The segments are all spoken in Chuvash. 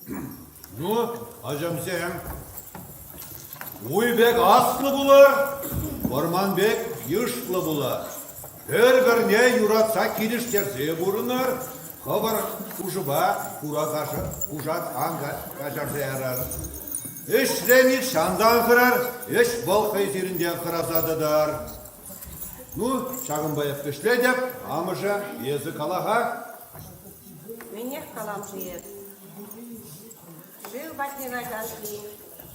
Ну, ачамсем, уй пек аслӑ пулӑр, вӑрман пек йышлӑ пулӑр. Пӗр-пӗрне юратса килӗштерсе пурӑнӑр, хӑвӑр хушӑпа хура кушак ан каҫарса ярӑр. Ӗҫре нихҫан та ан хӑрар, ӗҫ вӑл хӑй сирӗнтен хӑраса тӑтӑр. Ну, ҫакӑнпа эп вӗҫлетӗп, амӑшӗ, эсӗ кала-ха. Мӗнех калам-ши эс? Шыв патне кайсан-ши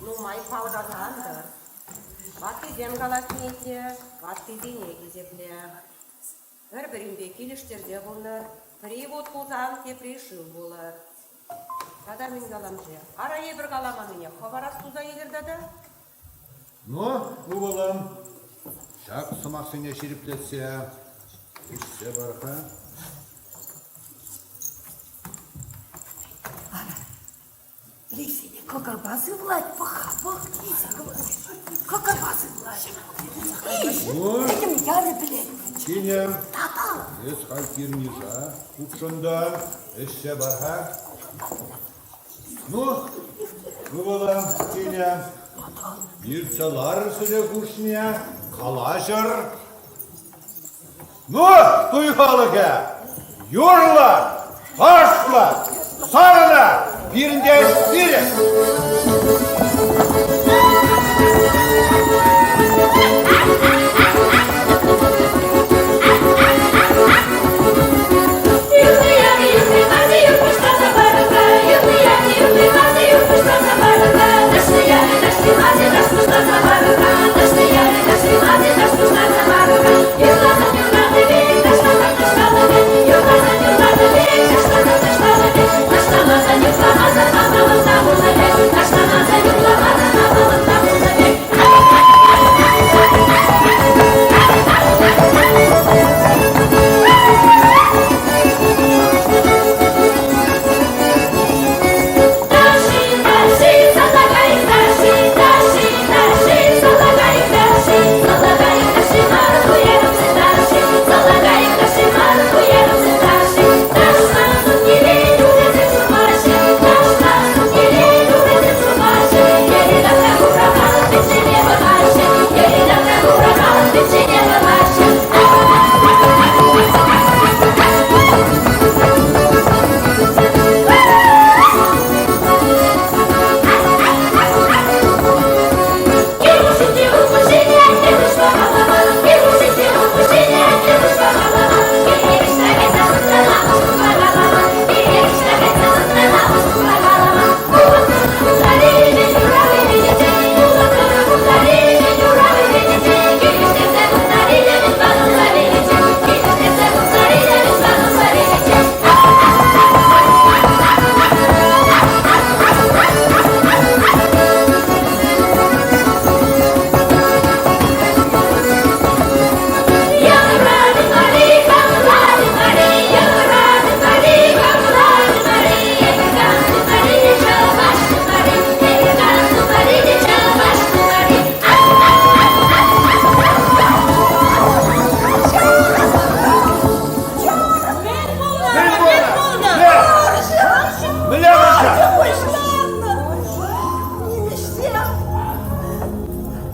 нумай палкасан тӑр. Ваттисем калаҫни те ваттисене хисепле. Пӗр-пӗринпе килӗштерсе пурӑнӑр, пӗри вут пулсан тепри шыв пулӑр. Тата мӗн калам-ши? Ара эпӗр каламаннине хӑвӑр астуса илӗр тата. Ну, ывӑлӑм, ҫак сӑмахсене ҫирӗплетсе ӗҫсе пар-ха. Лисине кӑкӑрпа сывлать, пӑх-ха, пӑх, Лиза, кӑкӑрпа сывлать. Пӗтӗм ялӗ пӗлет. Кинӗм, эс халь кирниша хутшӑнтӑн, ӗҫсе пар-ха. Ну, ывӑлӑм, кинӗм, иртсе ларӑр сӗле хушне, калаҫӑр. Ну, туй халӑхӗ, юрла, ташла, савӑна, пирӗнтен пирӗн!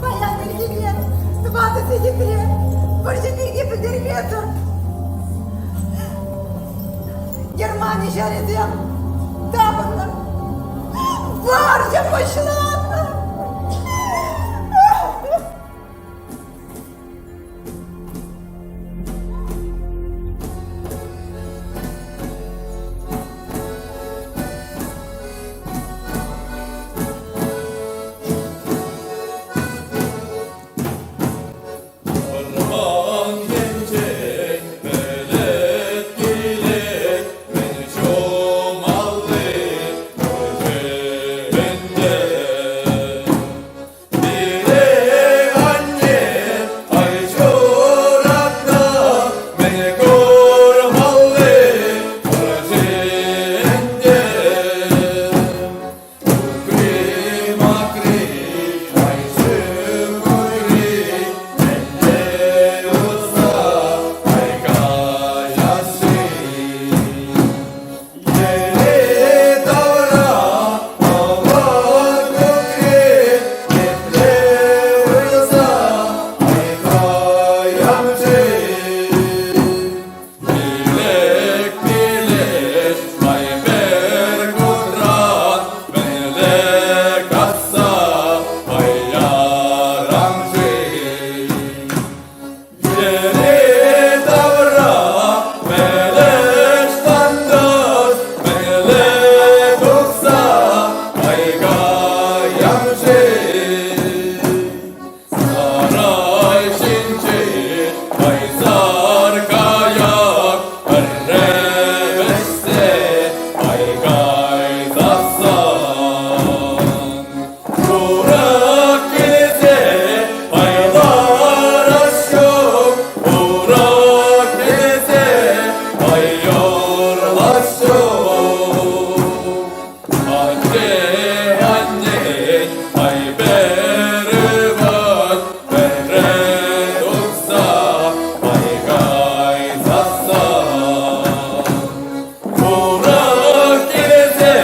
Паян ирхине тӑватӑ сехетре вӑрҫӑ пирки пӗлтермесӗр Германи ҫарӗсем тапӑннӑ. Вӑрҫӑ пуҫланнӑ! Вӑрман енчен пӗлӗт килет, мӗн ҫума. Атте-аннен ай пӗр ывӑл пӗрре тухса ай кайсассӑн. Курак тесе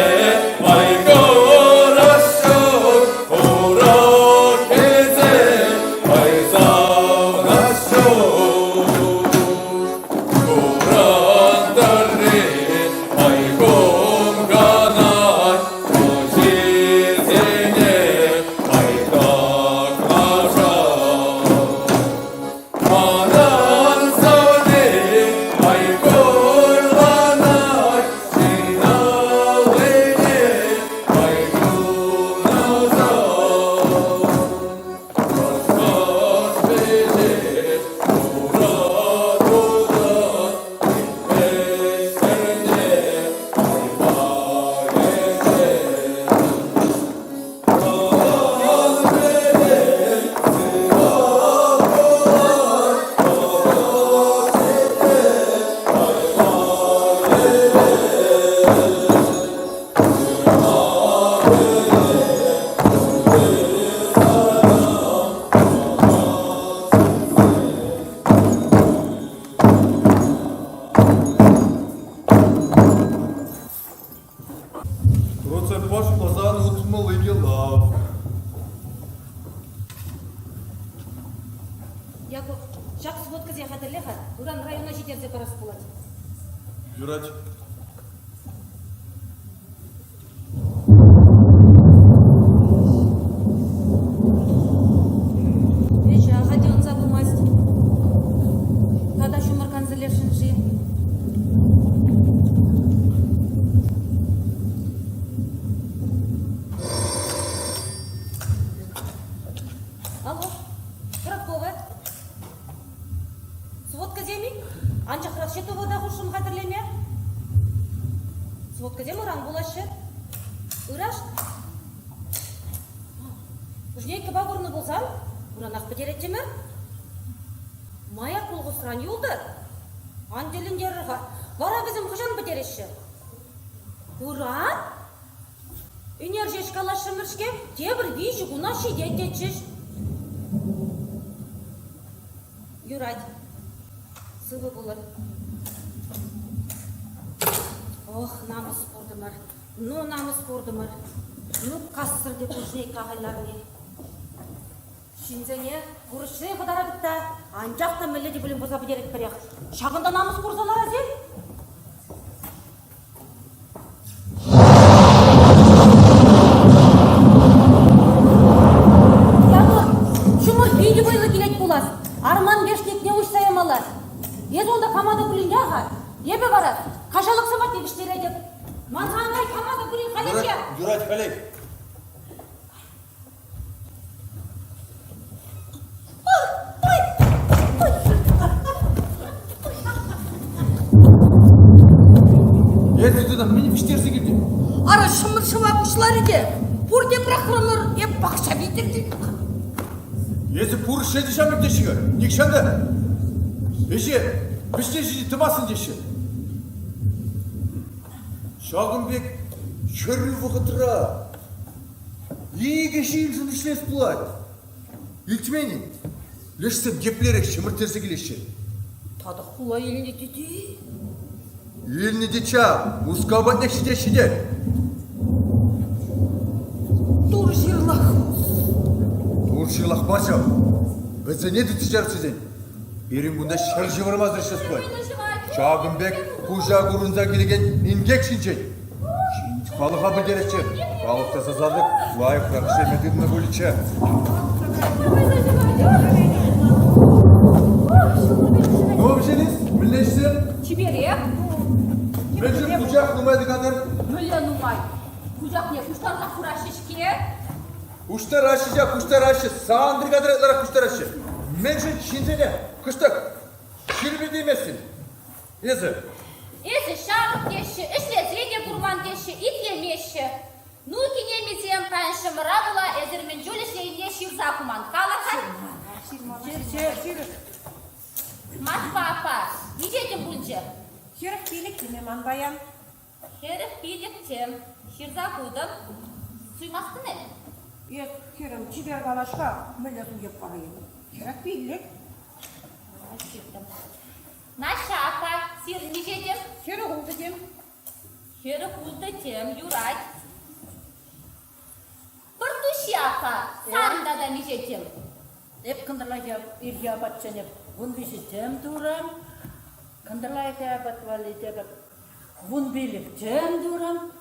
ай курас ҫук, курак тесе ай савнас ҫук. Куран тӑрри ай кумканать, хуҫисене ай таклашать. Манан савни ай хурланать, ҫын аллине ай кунасан. Кӑшкӑш вӗҫет, хура тутӑр, вӗҫтерне айванӗсем. Процепа шутласан 62 лав. Яков, ҫак сводкӑсене хатӗрле-ха, ыран района ҫитерсе парас пулать. Юрать. Ӗҫ ахаль те ӑнса пымасть. Тата ҫумӑр кансӗрлесшӗн-ши? Алло, Короткова. Сводкӑсем-и? Анчахрах счетовода хушшӑн хатӗрлеме. Сводкӑсем ыран пулаҫҫӗ. Ыраш жнейкӑпа курнӑ пулсан ыранах пӗтереттӗмӗр. Мая колхозран юлтӑр. Ан тӗлӗнтерӗр-ха. Вара вӗсем хӑҫан пӗтереҫҫӗ? Ыран? Ӳнер ҫеҫ каласшӑмӑр-ҫке, тепӗр виҫӗ куна ҫитет тетчӗҫ. Юрать. Сывӑ пулӑр. Ох, намӑс куртӑмӑр. Ну, намӑс куртӑмӑр. Ну, кассӑр те пуҫне ахаль ларни. Ҫынсене курӑҫри хӑтаратӑп та, анчах та мӗнле те пулин пӑрса пӗтеретпӗрех. Ҫакӑнта намӑс курса ларас-и? Якур, ҫумӑр питӗ вӑйлӑ килет пулас. Арман вешникне уҫса ямалла. Эсӗ унта кама та пулин яр-ха. Эпӗ вара каҫалӑксем патне вӗҫтеретӗп. Манса ан кай, кама та пулин халех яр. Юрать, халех. Эсӗ тата мӗн вӗҫтерсе килтӗн? Ара ҫӑмӑр ҫӑва пуҫларӗ те пурте пӑрахрӑмӑр, эп пахча витӗртӗм. Эсӗ пур ҫӗнӗ ҫамрӑк теҫҫӗ-ха, нихҫан та ӗҫе вӗҫне ҫити тӑмастӑн теҫҫӗ. Ҫакӑн пек хӗрӳ вӑхӑтра Икӗ ҫыншӑн ӗҫлес пулать. Илтмен-и? Лешсем еплерех ҫӗмӗрттерсе килеҫҫӗ. Татах хула илнӗ тет-и? Илнӗ тет ҫав. Мускав патнех ҫитеҫҫӗ те. Тур ҫырлах. Тур ҫырлахпа ҫав. Вӗсене тытса чарчӗсен. Пирӗн кунта ҫӗр ҫывӑрмасӑр ӗҫлес пулать. Ҫакӑн пек куҫа курӑнса килекен инкек ҫинчен Халӑха пӗлтересчӗ. Халӑх та сасартӑк лайӑхрах ӗҫлеме тытӑннӑ пулӗччӗ. Ну, вӗҫелис, мӗнле ӗҫсем? Чиперех. Мӗншӗн пучах нумай тӑкатӑр? Мӗнле нумай? Пучахне пуҫтарсах хураҫҫӗ-ҫке. Пуҫтараҫҫӗ ҫав, пуҫтараҫҫӗ. Сан бригадӑра ытларах пуҫтараҫҫӗ. Мӗншӗн ҫынсене кӑштах ҫирӗплетейместӗн? Эсӗ? Эсӗ ҫамрӑк теҫҫӗ, ӗҫлесе те курман теҫҫӗ, итлемеҫҫӗ. Ну, кинемисем, паян ҫӑмӑра пула эсир мӗн чуль ӗҫленине ҫырса хуман. Калӑр-ха. Марфа аппа, миҫе тем пулчӗ? 45 теме ман паян. 45 тем. Ҫырса хутӑм. Суймастӑн-и? Эс, хӗрӗм, чипер калаҫ-ха, мӗнле суеп парайӑн? 45. Наҫҫа аппа, сирӗн миҫе тем? 46 тем. 46 тем, юрать. Пӑртуҫҫи аппа, сан тата миҫе тем? Эп кӑнтӑрлахи ирхи апатчен 13 тем турӑм. Кӑнтӑрлахи апат валли тепӗр 15 тем турӑм.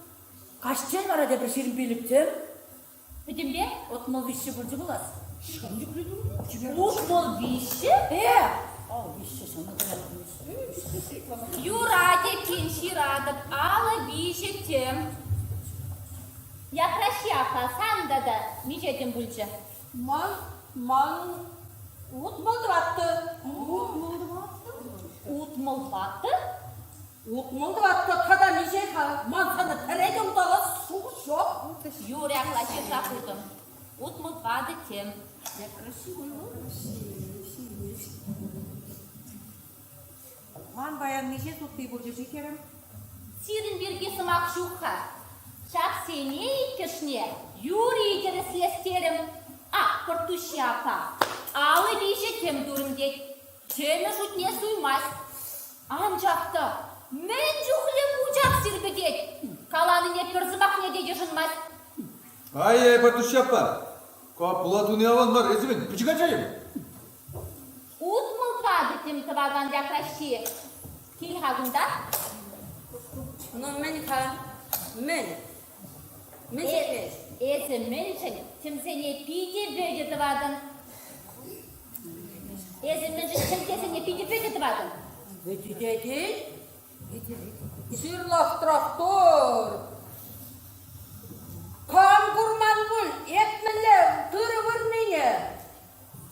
Каҫчен вара тепӗр 25 тем. Пӗтӗмпе? 63 пулчӗ пулас. 63? Э! О, виҫҫӗ ҫӑнӑ Юрать эппин ҫыратӑп, алӑ виҫӗ тем. Якраҫҫи аппа, сан тата миҫе тем пулчӗ? Ман, ман 64. 64? 64? 64 тата миҫе-ха? Ман сана пӗрре те улталас шухӑш ҫук. Юрӗ, апла ҫырса хутӑм. 64 тем. Ман паян миҫе сутти пулчӗ-ши, хӗрӗм? Сирӗн пирки сӑмах ҫук-ха. Ҫаксене иккӗшне юри тӗрӗслес терӗм. Ак, Пӑртуҫҫи аппа, алӑ виҫӗ тем турӑм тет. Тӗмӗ шутне суймасть. Анчах та мӗн чухлӗ пучах сирпӗтет, каланине пӗр сӑмахне те йышӑнмасть. Ай-яй, Пӑртуҫҫи аппа, капла туни аван мар, эсӗ мӗн, пӗчӗк ача-им? 60 патӑкӑм тӑвакан Якраҫҫи кил-ха кунта. Ну, мӗн-ха? Мӗн? Мӗн ҫитмест? Эсӗ мӗншӗн тӗмсене питӗ вӗтӗ тӑватӑн? Эсӗ мӗншӗн чӗлхесене питӗ вӗтӗ тӑватӑн? Вӗтӗ тетен? Ҫырлах трактор. Кам курман пуль, эп мӗнле тырӑ вырнине?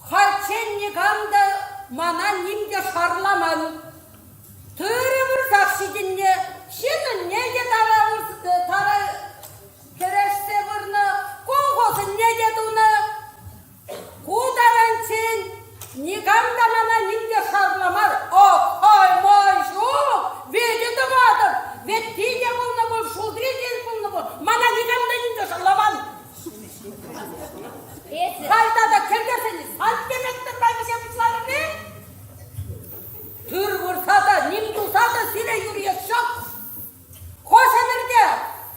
Хальччен никам та мана ним те шарламан. Тырӑ вырсах ҫитӗннӗ, ҫынӑнне те тара, тара кӗрешсе вырнӑ, колхозӑнне те тунӑ. Ку таранччен никам та мана ним те шарламан. Ох, ай, май ҫук, витӗ тӑватӑп, ветти те пулнӑ пуль, шултри те пулнӑ пуль, мана никам та ним те шарламан. Халь тата кӗлтесен сантиметрпа виҫе пуҫларӑн-и? Тыр вырса та, ним туса та сире юриех ҫук. Хӑш ӗмӗрте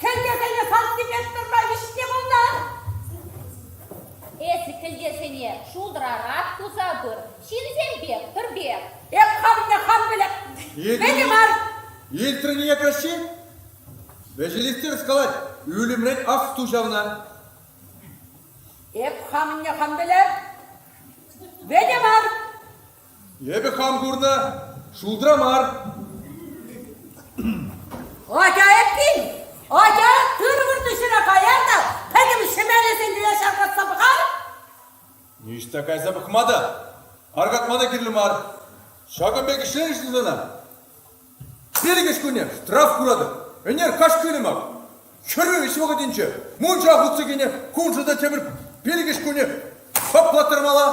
кӗлтесене сантиметрпа виҫни пулнӑ? Эсӗ кӗлтесене шултӑрарах туса пыр, ҫынсемпе пӗр пек. Эп хамне хам пӗлеп. Вӗтӗ мар. Илтрӗн-и, Краҫҫи? Вӗҫелеттерс калать, ӳлӗмрен асту ҫавна. Эп хамне хам пӗлеп. Вӗтӗ мар. Эпӗ хам курнӑ, шултра мар. Атя эппин, атя тыр выртнӑ ҫӗре каяр та пӗтӗм ҫӗмелӗсене ҫавӑртса пӑхар. Ниҫта кайса пӑхма та, аркатма та кирлӗ мар. Ҫакӑн пек ӗҫленӗшӗн сана Пилӗкӗш кунне штраф куратӑп. Ӗнер каҫ кӳлӗм ак. Хӗрӳ ӗҫ вӑхӑтӗнче мунча хутса кӗнӗ куншӑн та тепӗр пилӗкӗш кунне хаплаттармалла.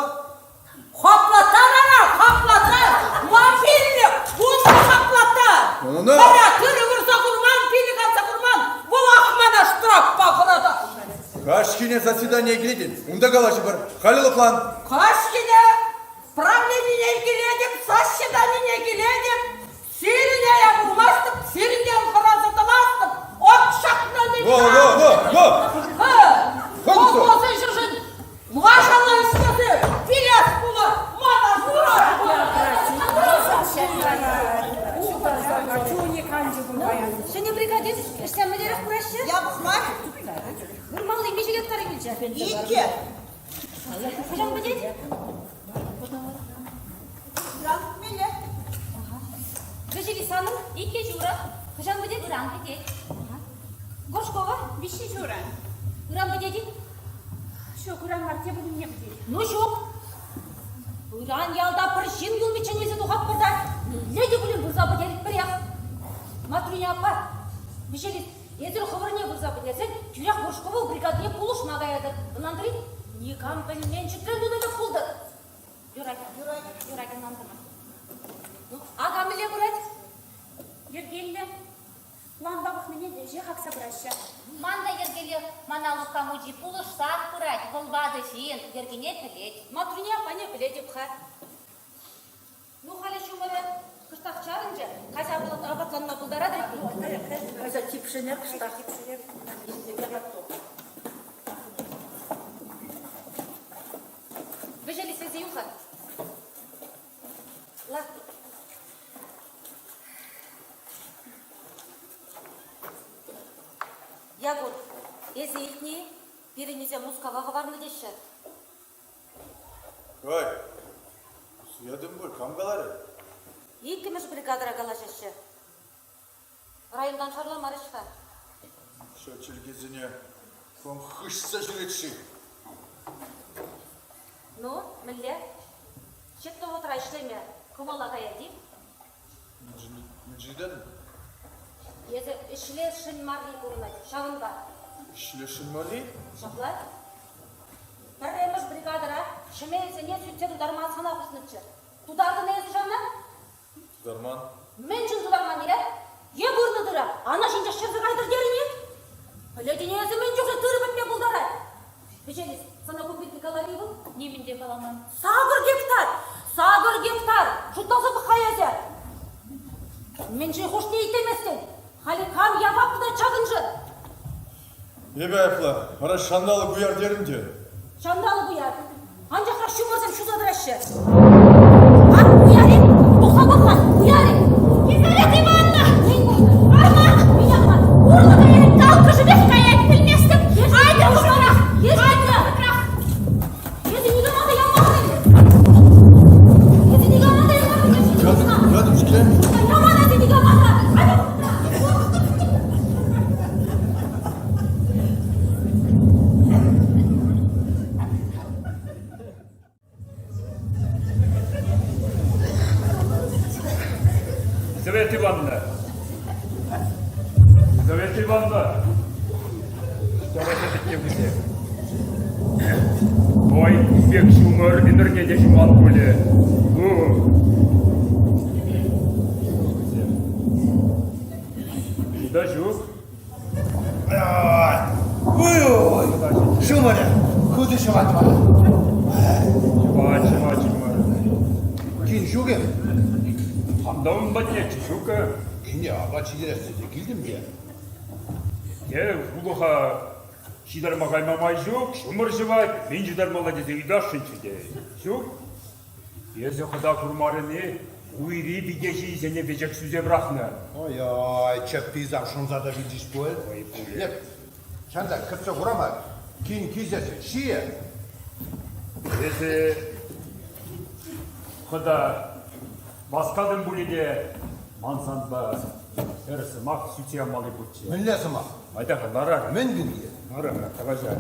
Хаплаттар ара, хаплаттар! Ман пиллӗк, вуннӑ хаплаттар! Вара тырӑ вырса курман, пилӗк алса курман, вӑлах мана штрафпа хӑратать. Каҫхине заседание килетӗн, унта калаҫӑпӑр. Халӗ лӑплан. Каҫхине Правленине килетӗп, заседанине килетӗп, сирӗн ая пулмастӑп, сирӗнтен хӑраса тӑмастӑп, от ҫакна Во, во, во, во! Колхоз ӗҫӗшӗн лашана ӗҫлесе вилес пулать, мана Ҫӗнӗ бригадир ӗҫсем мӗнлерех пыраҫҫӗ? Япӑх мар. Вырмалли миҫе гектар килчӗ? Иккӗ. Хӑҫан пӗтет? Мелле. Вӗҫӗ санӑн? Иккӗ ҫурӑ. Хӑҫан пӗтет? Ыран пӗтет. Горшкова? Виҫҫӗ ҫурӑ. Ыран пӗтет-и? Ҫук, ыран мар, тепӗр кунне пӗтет. Ну ҫук. Ыран ялта пӗр ҫын юлмиччен илсе тухатпӑр та мӗнле те пулин пырса пӗтеретпӗрех. Матрюня аппа, вӗҫелет, Эсир хӑвӑрне пырса пӗтерсен тӳрех Горшкова бригадине пулӑшма каятӑр. Ӑнлантӑр-и? Никам пӗлмен ҫӗтрен тунӑ пек пултӑр. Юрать, юрать, юрать ӑнлантӑмӑр. Ну, ака мӗнле пырать? Йӗркеллӗ. Планпа пӑхнине те ӗҫех акса пыраҫҫӗ. Ман та йӗркелех мана Лука мучи пулӑшсах пырать, вӑл ватӑ ҫын, йӗркене пӗлет. Матруне аппане пӗлетӗп-ха. Ну, халӗ ҫумӑрӗ кӑштах чарӑнчӗ. Кайса апатланма пултаратӑр. Кайса типшӗнер кӑштах. Вӗҫелисенсе юл-ха. Лар. Якур, эсӗ илтнӗ-и? Пирӗннисем Мускава хӑварнӑ теҫҫӗ. Ой, суятӑн пуль, кам каларӗ? Иккӗмӗш бригадӑра калаҫаҫҫӗ. Районтан шарламарӗҫ-ха. Ҫав чӗлхесене кам хыҫса ҫӳрет-ши? Ну, мӗнле? Счетоводра ӗҫлеме кӑмӑла каять-и? Мӗншӗн ыйтатӑн? Эсӗ ӗҫлесшӗн марри курӑнать, ҫавӑнпа. Ӗҫлесшӗн марри? Ҫапла. Пӗрремӗш бригадӑра ҫӗмелсене сӳтсе тутарма сана хушнӑччӗ. Тутартӑн эсӗ ҫавна? Тутарман. Мӗншӗн тутарман ире? Е вырнӑ тыра, ана ҫинче ҫӗрсе кайтӑр терӗн-и? Пӗлетӗн эсӗ мӗн чухлӗ тырӑ пӗтме пултарать? Вӗҫелис, сана кун пирки каларӗ-и вӑл? Нимӗн те каламан. Сакӑр гектар! Сакӑр гектар! Шутласа пӑх-ха эсӗ! Мӗншӗн хушни итлеместӗн? Халӗ кам явап тытать ҫакӑншӑн? Эпӗ айӑплӑ. Вара ҫанталӑк уяр терӗм те. Ҫанталӑк уяр. Анчахрах ҫумӑрсем ҫуса тӑраҫҫӗ. Ак уяр-и? Тухса пӑх-ха, уяр-и? Елизавета Ивановна! Мӗн пулнӑ? Арман! Мӗн арман? Урлӑ каять, талккӑшӗпех каять, пӗлместӗп. Айтӑр хӑвӑрах! Айтӑр! Эсӗ никама та яман Эсӗ никама та яман Ятӑм-ҫке. Яман эсӗ никама та! Елизавета Ивановна! Елизавета Ивановна! Давайте пӗтне вӗсем. Ой, пек ҫумӑр ӗмӗрне те ҫуман пулӗ. Кунта ҫук. Ой, ҫумӑрӗ, хытӑ ҫӑвать мана. Ҫӑвать, ҫӑвать ҫумӑр. Кин ҫук-и? Хам та ун патнеччӗ, ҫук-и? Кине апат ҫитерес тесе килтӗм те. Те улӑха ҫытарма кайма май ҫук, ҫумӑр ҫӑвать, мӗн ҫытармалла тесе ыйтасшӑнччӗ те. Ҫук. Эсӗ хӑта курмарӑн-и? Уйри пике ҫийсене веҫех сӳсе пӑрахнӑ. Ой-ой, чӗпписем шӑнса та вилчӗҫ пуль. Ой, пулӗ. Чан та кӗтсе хурама, кин килсессӗн ҫийӗ. Эсӗ хӑта васкатӑн пулӗ те ман санпа пӗр сӑмах сӳтсе ямалли пурччӗ. Мӗнле сӑмах? Айта-ха, ларар. Мӗн пирки? Ларар, калаҫар.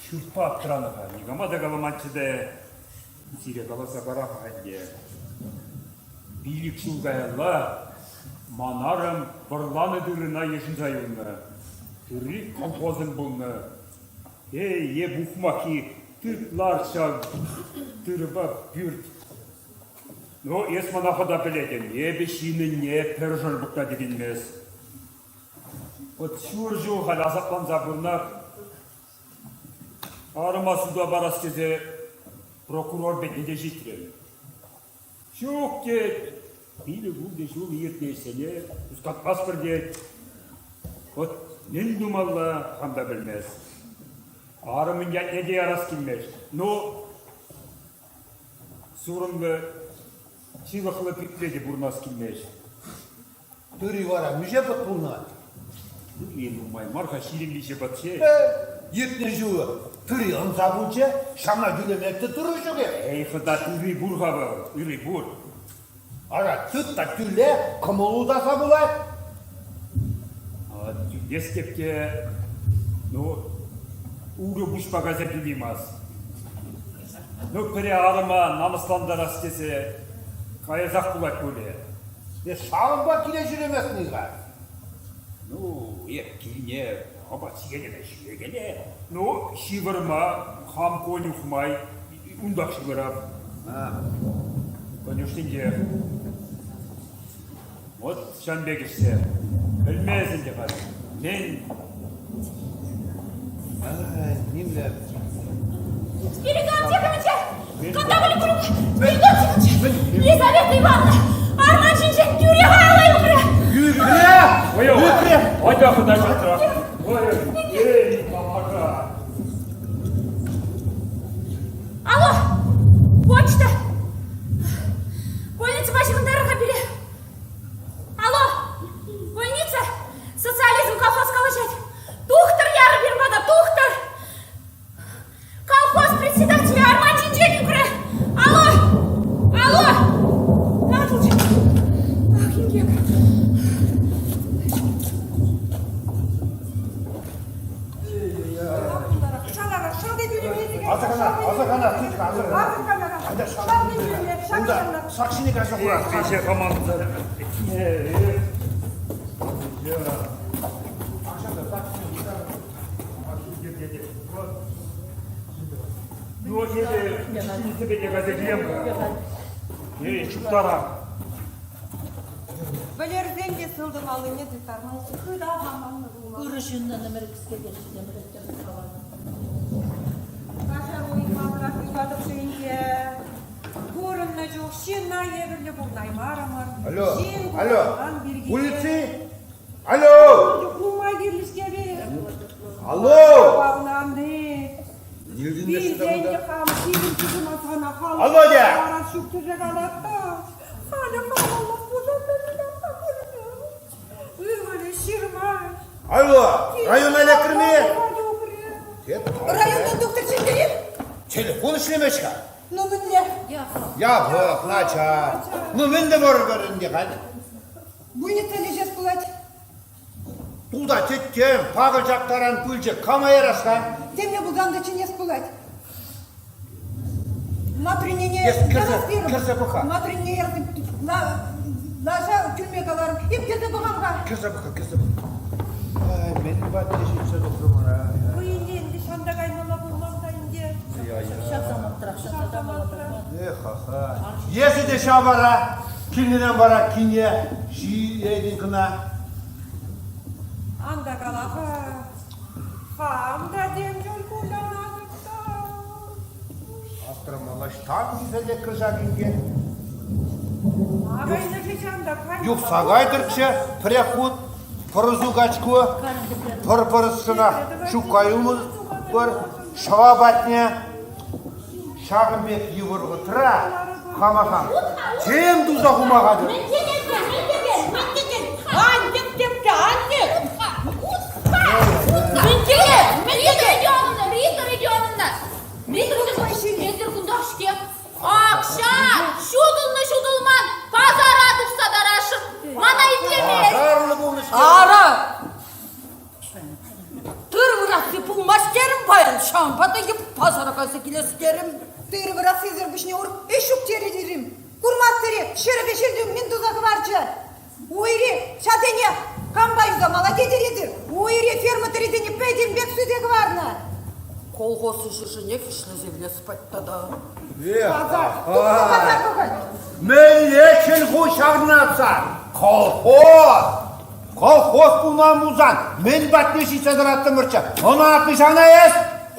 Ҫуртпа аптранӑ-ха, никама та каламанччӗ те, сире каласа парам-ха ӗнтӗ. Пилӗк ҫул каялла ман арӑм вӑрланӑ тырӑна йышӑнса юлнӑ. Тырри колхозӑн пулнӑ. Эй, эп ухмаххи, тыт лар ҫав тырӑпа пӳрт. Ну, эс мана хӑта пӗлетӗн, эпӗ ҫынӑнне пӗр шӑрпӑк та тӗкӗнмес. Вӑт ҫур ҫул халь асапланса пурӑнап. Арӑма суда парас тесе прокурор патне те ҫитрӗм. Ҫук, тет, пилӗк-ултӑ ҫул иртнӗ ӗҫсене хускатмастпӑр, тет. Вӑт мӗн тумалла, хам та пӗлмест. Арӑмӗн ятне те ярас килмест. Ну, сурӑмлӑ, ҫылӑхлӑ пӳртре те пурӑнас килмест. Тырри вара миҫе пӑт пулнӑ? Тырри нумай мар-ха, 23 пӑт ҫеҫ. Иртнӗ ҫул тырри ӑнса пулчӗ, ҫавна тӳлеме те тырӑ ҫук-и? Эй, хӑта, тырри пур-ха вӑл, ырри пур. Ара, тыт та тӳле, кӑмӑлу таса пулать. Тӳлес теп те, ну, урӑ пуҫпа кайса тӳлеймас. Ну, пӗре арӑма намӑслантарас тесе каясах пулать пулӗ. Эс ҫавӑнпа киле ҫӳреместӗн-и-ха? Ну, эп килне апат ҫикелеме ҫӳрекеле. Ну, ҫывӑрма хам конюх май унтах ҫывӑрап. Конюшнинче. Вӑт ҫавӑн пек ӗҫсе. Пӗлмесӗн те халь. Мӗн? Нимле. Спиридон Тихонович! Кунта пуль Спиридон Тихонович! Елизавета Ивановна! Арман ҫинчен тӳрех аяла ӳкрӗ! Ӳкрӗ! Ӳкрӗ! Атя хӑта чатрах! Ой, эй, папака! Алло! Почта! Больницӑпа ҫыхӑнтарӑр-ха пире. Алло! Больница! Социализм колхоз калаҫать. Тухтӑр ярӑр пирӗн пата, тухтӑр! Колхоз председателӗ арман ҫинчен ӳкрӗ. Алло! Алло! Татӑлчӗ. Ах, инкек. Асӑрхана, асӑрхана, тытка, асӑрхана. Унта сак ҫине кайса хурас. Ӗҫе хамансӑр. Ну, эпӗ те кайса килем-ха. Эй, чуптарам. Вӗлерсен те сылтӑм аллине тыттармасть. Хытах аманнӑ пулмалла. Ырӑ ҫыннӑн ӗмӗр кӗске теҫҫӗ темле тӗрӗс каланӑ. Каҫару ыйтмасӑрах юсатӑп-ши ӗнтӗ. Пурӑннӑ чух ҫынна евӗрлӗ пурӑнаймарӑмӑр. Алло, Ҫын алло, курайман пирки. улицы? Алло! Нумай кирлӗ-ҫке пире. Алло! Павнанни. Вилсен те хам килӗм тытӑнасана халӑх Володя! парас ҫук тесе калать та. Халӗ халӑх Ывӑлӗ ҫырмасть. Алло, района лекрӗме? Районтан тухтӑр чӗнтерет. Телефон ӗҫлемест-ха. Ну мӗнле? Япӑх, начар. Ну мӗн тӑвӑр ӗнтӗ халь? Больница леҫес пулать. Тулта тӗттӗм, пакӑлчак таран пылчӑк кама ярас-ха? Темле пулсан та чӗнес пулать. Матринене Эс кӗрсе, кӗрсе пӑх-ха. Матринене лаша кӳлме каларӑм. Эп кӗрсе пӑхам-ха. Кӗрсе пӑх-ха, кӗрсе пӑх. Ай, мӗн патне ҫитсе тухрӑмӑр, Ку ӗнтӗ ҫанта каймалла пулман та ӗнтӗ. Ҫав самантрах, ҫав самантрах. Эх, аха. Эсӗ те ҫав вара, килнӗрен вара кине ҫиетӗн кӑна. Ан та кала-ха. Хам та тем чуль кулянатӑп та. Аптӑрамалла ӑҫтан килсе лекрӗ ҫак инкек? Юхса кайтӑрччӗ пӗрех хут пӑрӑсу качку, пӗр пӑрӑсшӑнах ҫукка юлмӑпӑр ҫӑва патне. Ҫакӑн пек йывӑр вӑхӑтра хама хам тем туса хума хатӗр. Мӗн тетӗн, мӗн тетӗн, мӗн тетӗн? Ан тӗп, тӗп те, ан тӗп. Мӗн тетӗн, мӗн тетӗн? Рита Родионовна, Рита Родионовна, эсир кунтах-ҫке. Ак ҫак, ҫутӑлнӑ-ҫутӑлман пасара тухса тарасшӑн. Мана итлемест. Пасарлӑ пулнӑ-ҫке. Ара, Тыр вырасси пулмасть терӗм паян, ҫавӑнпа та йӑп пасара кайса килес терӗм. Тыр вырассисӗр пуҫне урӑх ӗҫ ҫук терӗ терӗм. Курмастӑр-и, ҫӗрӗпе ҫӗртӳ мӗн туса хӑварчӗ? Уйри ҫасене кампа юсамалла тетӗр эсир? Уйри ферма тӑрисене пӗтӗмпех сӳсе хӑварнӑ. Колхоз ӗҫӗшӗнех ӗҫлесе вилес пать тата. Эх, Пасар, тухса пасар тухать. Мӗнле чӗлху ҫаврӑнатса? Колхоз! Колхоз пулман пулсан мӗн патне ҫитсе тӑраттӑмӑрччӗ? Ӑна ҫавна эс?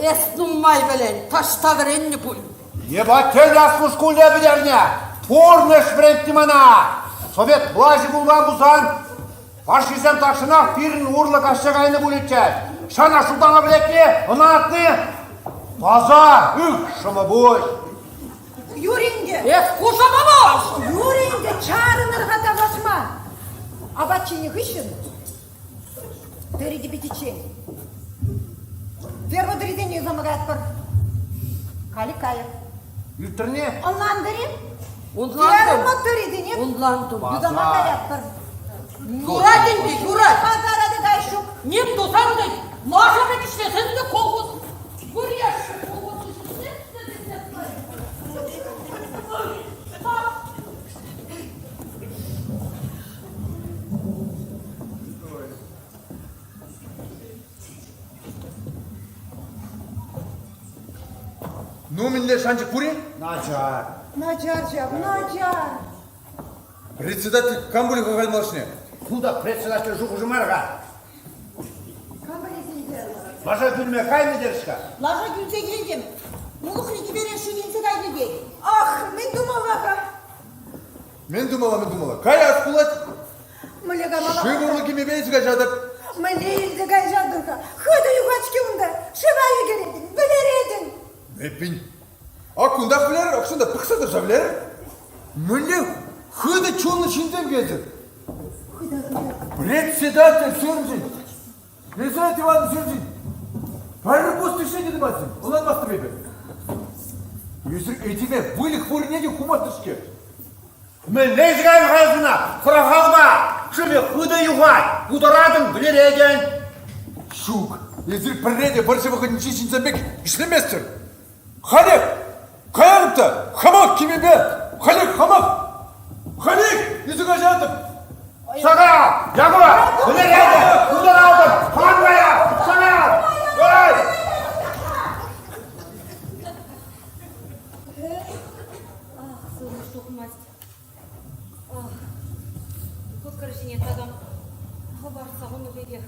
Эс нумай пӗлен, таҫта вӗреннӗ пуль. Ебатель аслӑ шкулне пӗтернӗ. Пурнӑҫ вӗрентнӗ мана. Совет влаҫӗ пулман пулсан фашистсем тахҫанах пирӗн урлӑ каҫса кайнӑ пулӗччӗ. Ҫана шутлама пӗлетни, ӑна атни таса ых шӑмӑпуҫ. Юрӗ ӗнтӗ. Эс хушамамаш! Юрӗ ӗнтӗ, чарӑнӑр-ха тавлашма. Апат ҫинӗ хыҫҫӑн тӗрӗ типӗтиччен. Ферма тӗрисене юсама каятпӑр. Калик кайӑк. Ӳтрне? Ӑнлантӑр-и? Ӑнлантӑм. Ферма тӗрисене Ӑнлантӑм. юсама каятпӑр. Юрать ӗнтӗ, юрать. Пасара та каяс ҫук. Ним тусан та лаша пек ӗҫлесен те колхоз выряҫҫӗ. Колхоз Ну, мӗнле шанчӑк пур-и? Начар. Начар ҫав, начар. Председатель кам пулӗ-ха халь малашне? Кунта председатель шухӑшӗ мар-ха. Лаша кӳлме кайнӑ терӗҫ-ха. Лаша кӳлсе килтӗм. Улӑхри кӗпере шыв илсе кайнӑ тет. Ах, мӗн тумалла-ха? Мӗн тумалла, мӗн тумалла? Каяс пулать. Мӗнле каймалла? Шыв урлӑ кимӗпе илсе каҫатӑп. Мӗнле илсе каҫатӑн-ха? Хытӑ юхать-ҫке унта. Шыва ӳкеретӗн, вӗлеретӗн. Эппин, ак кунтах вӗлерӗр, ак ҫунта пӑхса тӑрса вӗлерӗр. Мӗнле хытӑ чунлӑ ҫынсем килчӗ. Председатель сирӗншӗн, Елизавета Ивановна сирӗншӗн пӗр пус тӗшне те тумастӑн, ӑнланмастӑп эпӗ. Эсир этеме выльӑх вырӑнне те хумастӑр-ҫке. Мӗнле илсе кайрӑн-ха сана? Хӑрахалпа! Шывӗ хытӑ юхать, путаратӑн, вӗлеретӗн. Ҫук, эсир пӗрре те вӑрҫӑ вӑхӑтӗнчи ҫынсем пек ӗҫлеместӗр. Халех! Каятӑп та хамах кимӗпе! Халех хамах! Халех! Илсе каҫатӑп! Сана! Якур! Вӗлеретӗп! Путаратӑп! Хан кая! Сана! Эй! Ах, сывлӑш тухмасть. Ах, кӑкӑр ҫине такам хӑпартса хунӑ пекех.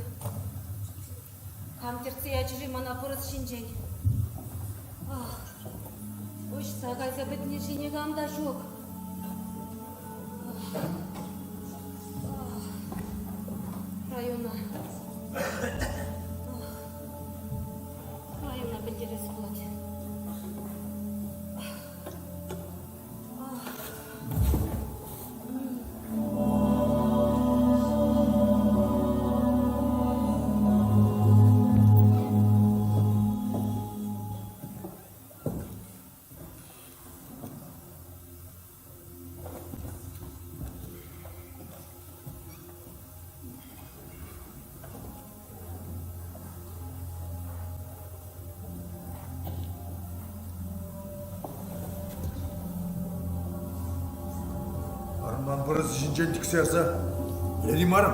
Кам тӗртсе ячӗ-ши мана пӑрӑс ҫинчен? Ах, ӑҫта кайса пӗтнӗ-ши никам та ҫук. Ах, ах, района. Ах, района пӗлтерес пулать. Арман вӑрӑсӗ ҫинчен тӗксе ярса Лери мар,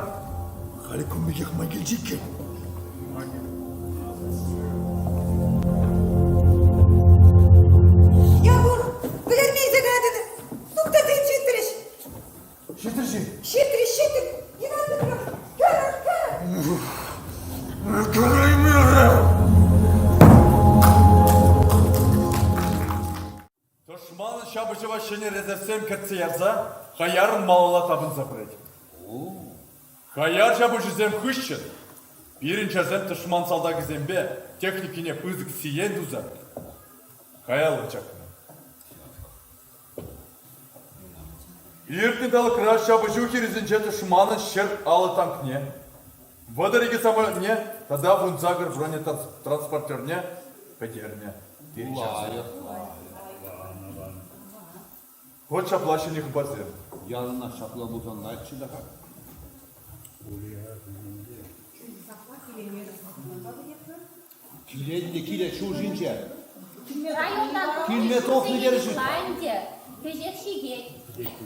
халӗ кун пекех май килчӗ иккен. Якур, вӗлерме илсе каятӑн. Тухтӑрсем ҫитрӗҫ. Ҫитрӗҫ-и? Ҫитрӗҫ, ҫитрӗҫ. Иван Петрович, кӗрӗр, кӗрӗр. Кӗреймерӗм. Тӑшман ҫапӑҫӑва ҫӗнӗ резервсем кӗртсе ярса хаярӑн малалла тапӑнса пырать. Хаяр ҫапӑҫусем хыҫҫӑн пирӗн ҫарсем тӑшман салтакӗсемпе техникине пысӑк сиен туса каялла чакнӑ. Иртнӗ талӑкра ҫапӑҫу хирӗсенче тӑшманӑн 150 танкне, 32 самолетне тата 18 бронетранспортерне пӗтернӗ. Вӑт ҫапла ҫӗнӗ хыпарсем. Яланах ҫапла пулсан лайӑхчӗ та-ха. Килет те килет ҫул ҫинче. Районтан Килме тухнӑ терӗ ҫын. ӗнтӗ. Кӗҫех ҫитет.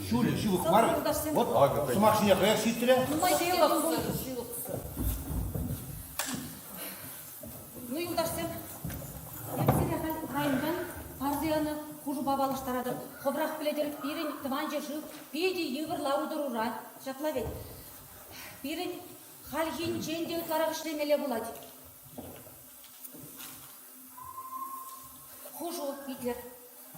Ҫулӗ ҫывӑх мар. Вот сӑмах ҫине хӑях ҫитрӗ. Ҫылӑхсӑр, Ну, юлташсем, эп сире халь районтан парса янӑ хушупа паллаштаратӑп. Хӑвӑрах пӗлетӗр, пирӗн тӑван ҫӗршыв питӗ йывӑр лару-тӑрура. Ҫапла вӗт. Пирӗн Хальхинчен те ытларах ӗҫлемелле пулать. Хушу, итлӗр.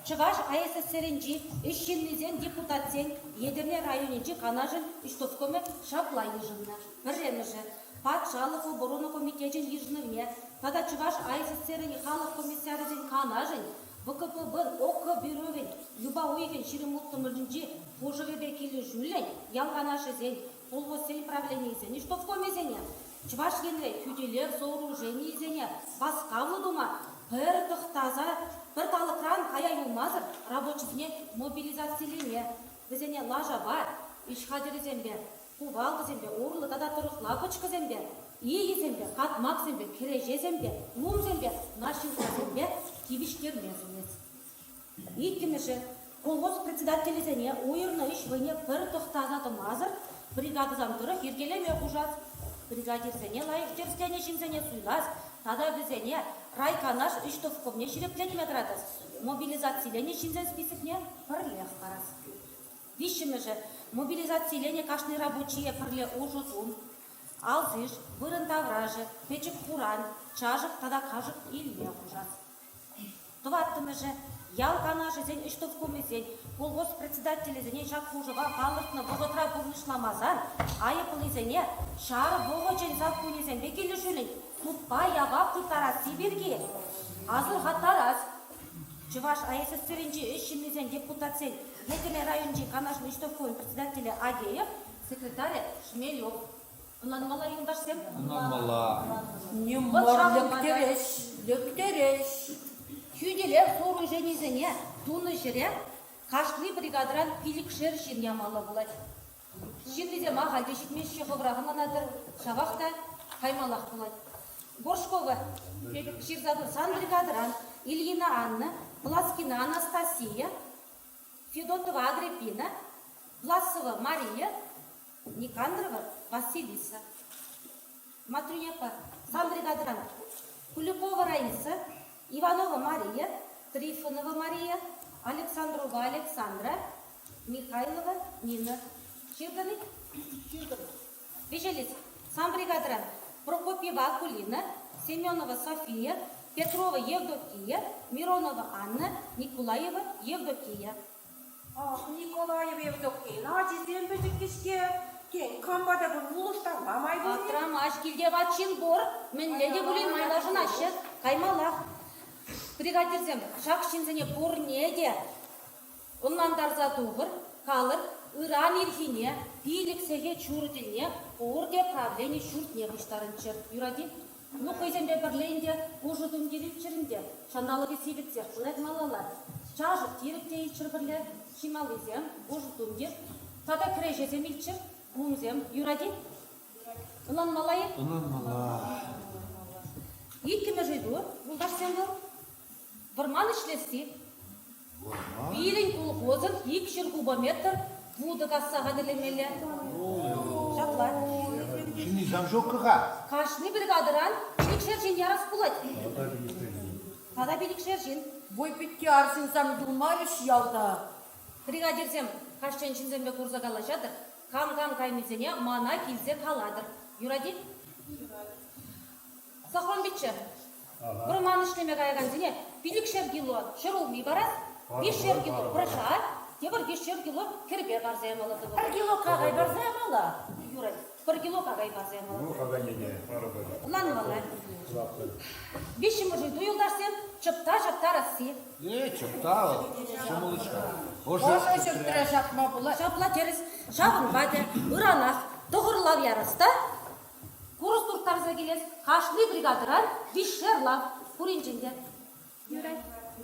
Чӑваш АССРӗнчи ӗҫ ҫыннисен депутатсен Етӗрне районӗнчи Канашӗн ӗҫтӑвкомӗ ҫапла йышӑннӑ. Пӗрремӗшӗ, Патшалӑх оборона комитечӗн йышӑнӑвне тата Чӑваш АССРӗн халӑх комиссарӗсен Канашӗн ВКПБ-н ОК бюровӗн юпа уйӑхӗн 26-мӗшӗнчи хушӑвӗпе килӗшӳллӗн ял канашӗсен Колхозсен правленийӗсен ӗҫтӑвкомӗсене, Чӑваш Енре хӳтӗлев сооруженийӗсене васкавлӑ тума пӗр тӑхтаса пӗр талӑкран кая юлмасӑр рабочисене мобилизацилеме, вӗсене лашапа, ӗҫ хатӗрӗсемпе, кувалдӑсемпе, урлӑ тата тӑрӑхла пӑчкӑсемпе, ийӗсемпе, катмаксемпе, кӗреҫесемпе, лумсемпе, наҫилккасемпе тивӗҫтерме сӗнет. Иккӗмӗшӗ, колхоз председателӗсене уйӑрнӑ ӗҫ вӑйне пӗр тӑхтаса тӑмасӑр бригадӑсем тӑрӑх йӗркелеме хушас, бригадирсене лайӑх тӗрӗсленӗ ҫынсене суйлас тата вӗсене райканаш ӗҫтӑвкомне ҫирӗплетме тӑратас, мобилизациленӗ ҫынсен списокне пӗрлех парас. Виҫҫӗмӗшӗ. Мобилизациленӗ кашни рабочие пӗрле уҫӑ тум, алсиш, вырӑн таврашӗ, пӗчӗк хуран, чашӑк тата кашӑк илме хушас. Тӑваттӑмӗшӗ, ял канашӗсен ӗҫтӑвкомӗсен, колхоз председателӗсене ҫак хушӑва палӑртнӑ вӑхӑтра пурнӑҫламасан айӑплисене ҫар вӑхӑчӗн саккунӗсемпе килӗшӳллӗн судпа явап тыттарасси пирки асӑрхаттарас. Чӑваш АССРӗнчи ӗҫ ҫыннисен депутатсен Етӗрне районӗнчи Канашӗн ӗҫтӑвкомӗн председателӗ Агеев, секретарӗ Шмелев. Ӑнланмалла, юлташсем? Ӑнланмалла. Ним мар лектереҫ, лектереҫ. Хӳтӗлев сооруженисене тунӑ ҫӗре кашни бригадӑран пилӗкшер ҫын ямалла пулать. Ҫыннисем ахаль те ҫитмеҫҫӗ, хӑвӑрах ӑнланатӑр. Ҫавах та каймаллах пулать. Горшкова ҫырса пырсан бригадӑран Ильина Анна, Пласкина Анастасия, Федотова Агреппина, Власова Мария, Никандрова Василиса, Матрюняпа сан бригадӑран Куликова Раиса, Иванова Мария, Трифонова Мария, Александрова Александра, Михайлова Нина. Ҫыртӑн-и? Ҫыртӑм. Виҫелес. Сан бригадӑран Прокопьева Акулина, Семенова София, Петрова Евдокия, Миронова Анна, Николаева Евдокия. Ах, Николаева Евдокийӑн ачисем пӗчӗккӗ-ҫке. Тен, кампа та пулин улӑштарма май пур-и? Аптрамасть, килте ват ҫын пур. Мӗнле те пулин майлашӑнаҫҫӗ. Каймаллах. Бригадирсем ҫак ҫынсене пурне те Ӑнлантарса тухӑр, калӑр, ыран ирхине пилӗк сехет ҫурӑ тӗлне пурте правлени ҫуртне пуҫтарӑнччӑр. Юрать-и? Ну, хӑйсемпе пӗрле ӗнтӗ пушӑ тумтир илччӗр ӗнтӗ. Ҫанталӑкӗ сивӗтсех пырать малалла. Чашӑк-тирӗк те илччӗр пӗрле, ҫималлисем, пушӑ тумтир. Тата кӗреҫесем илччӗр, лумсем. Юрать-и? Ӑнланмалла-и? Ӑнланмалла. Иккӗмӗш ыйту, юлташсем вӑл. Вӑрман ӗҫлесси. Пирӗн колхозӑн 200 кубометр вутӑ касса хатӗрлемелле. Ҫапла. Ҫыннисем ҫук-ха. Кашни бригадӑран пилӗкшер ҫын ярас пулать. Тата пилӗкшер ҫын. Вӑйпитти арҫынсем юлмарӗҫ ялта. Бригадирсем каҫчен ҫынсемпе курса калаҫатӑр, кам-кам кайнисене мана килсе калатӑр. Юрать-и? Сахрун пичче, вӑрман ӗҫлеме каякансене пилӗкшер кило ҫӗрулми парас, виҫшер кило пӑрҫа, тепӗр виҫшер кило кӗрпе парса ямалла тӑвӑр. Пӗр кило какай парса ямалла. Юрать. Пӗр кило какай парса ямалла. Ну, какайне парӑпӑр. Ӑнланмалла. Виҫҫӗмӗш ыйту, юлташсем, чӑпта ҫаптарасси. Э, чӑпта вӑл, ҫӑмӑл-ҫке. Ӑшӑ ҫуртра ҫапма пулать. Ҫапла тӗрӗс. Ҫавӑнпа та ыранах тӑхӑрлав ярас та Курӑс турттарса килес кашни бригадӑран виҫшер лав пуринчен те. Юрать.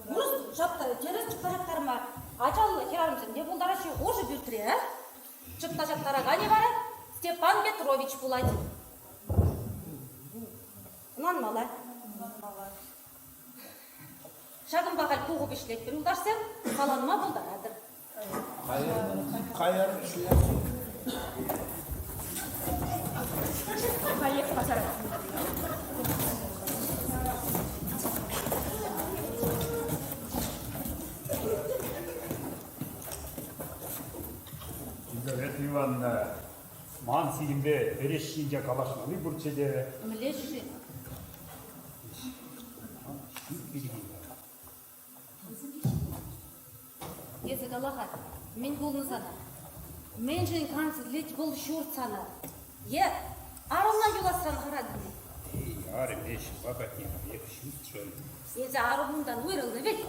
Курӑс тӗрӗс чӑпта ҫаптарма ачаллӑ хӗрарӑмсем те пултараҫҫӗ. Ӑшӑ пӳртре чӑпта ҫаптараканӗ вара Степан Петрович пулать. Ӑнланмалла. Ҫакӑнпа халь пуху вӗҫлетпӗр, юлташсем. Саланма пултаратӑр. Каяр Халех пасара. Елизавета Ивановна, ман сирӗнпе эрех ҫинче калаҫмалли пурччӗ те. Мӗнле-ши? Ҫук пирки. Эсӗ кала-ха, мӗн пулнӑ сана? Мӗншӗн кансӗрлет вӑл ҫурт сана? Е арӑмна юласран хӑратӑн-и? Эй, арӑм, эй, ҫӑва патне каях ҫуртшӑн. Эсӗ арӑмунтан уйрӑлнӑ вӗт?